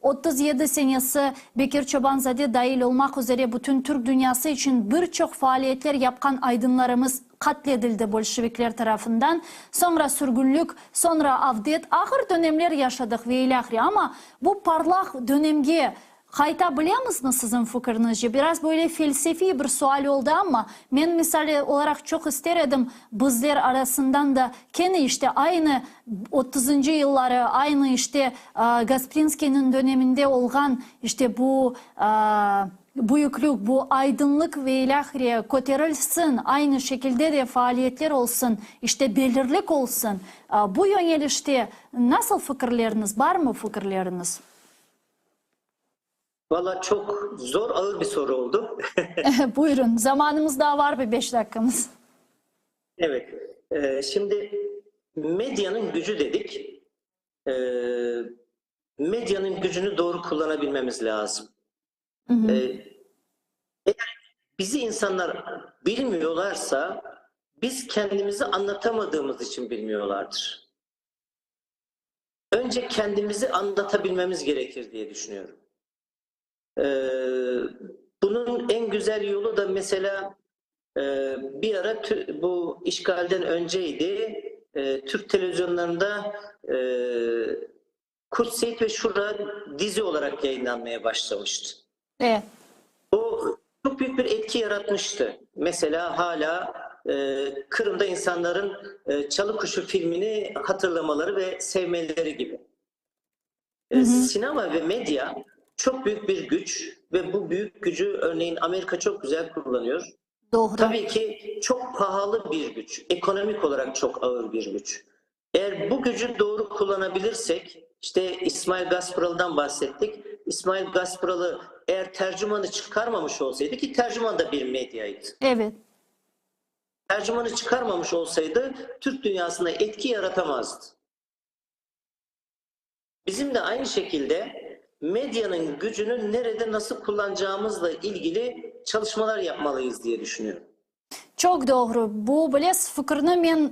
37 senesi Bekir Çoban-zade dail olmaq üzere bütün türk dünyası içün bir çoq faaliyetler yapqan aydınlarımız qatledildi bolşevikler tarafından. Soñra sürgünlik, soñra avdet, ağır dönemler yaşadıq ve ilâhre. Amma bu parlaq dönemge Qayta bilemizmi siziñ fikirñizce? Biraz böyle felsefiy bir sual oldı, amma men misal olaraq çoq ister edim, bizler arasından da kene işte aynı otuzıncı yılları, aynı işte Gasprinskiyniñ döneminde olğan işte bu büyüklük, bu aydınlık ve ilâhre köterilsin, aynı şekilde de faaliyetler olsun, işte belirlik olsun. Bu yöñelişte nasıl fikirleriñiz, barmı fikirleriñiz? Valla çok zor, ağır bir soru oldu. Buyurun, zamanımız daa var bir beş daqqamız. Evet, şimdi medyanıñ gücü dedik. Medyanıñ gücüni doğru kullanabilmemiz lazım. Eğer bizi insanlar bilmiyorlarsa, biz kendimizi anlatamadığımız için bilmiyorlardır. Önce kendimizi anlatabilmemiz gerekir diye düşünüyorum. Bunun en güzel yolu da mesela bir ara bu işgalden önceydi, Türk televizyonlarında Kurt Seyit ve Şura dizi olarak yayınlanmaya başlamıştı. Evet. O çok büyük bir etki yaratmıştı. Mesela hala Kırım'da insanların Çalı Kuşu filmini hatırlamaları ve sevmeleri gibi. Sinema ve medya çok büyük bir güç ve bu büyük gücü örneğin Amerika çok güzel kullanıyor. Doğru. Tabii ki çok pahalı bir güç, ekonomik olarak çok ağır bir güç. Eğer bu gücü doğru kullanabilirsek, işte İsmail Gaspıralı'dan bahsettik. İsmail Gaspıralı eğer tercümanı çıkarmamış olsaydı ki tercüman da bir medyaydı. Evet. Tercümanı çıkarmamış olsaydı Türk dünyasında etki yaratamazdı. Bizim de aynı şekilde medyanın gücünü nerede nasıl kullanacağımızla ilgili çalışmalar yapmalıyız diye düşünüyorum. Çoq doğru. Bu, bilesiz, fikirni men,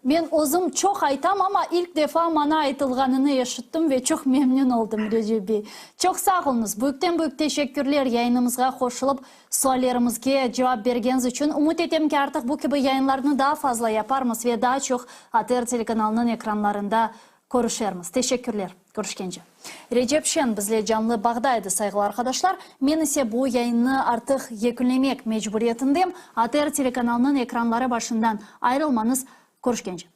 men özüm çoq aytam, amma ilk defa maña aytılğanını eşittim ve çoq memnün oldım, Recep bey. Çoq sağ oluñız. Büyükten-büyük teşekkürler yayınımızğa qoşulıp, suallerimizge cevap bergeniz içün. Ümüt etem ki, artıq bu kibi yayınlarnı daa fazla yaparmız ve daa çoq ATR telekanalınıñ ekranlarında Körüşermiz. Teşekkürler. Körüşkence. Recep Şen bizle canlı bağda edi, sayğılı arqadaşlar. Men ise bu yayınnı artıq yekünlemek mecburiyetindem. ATR telekanalınıñ ekranları başından ayrılmañız. Körüşkence.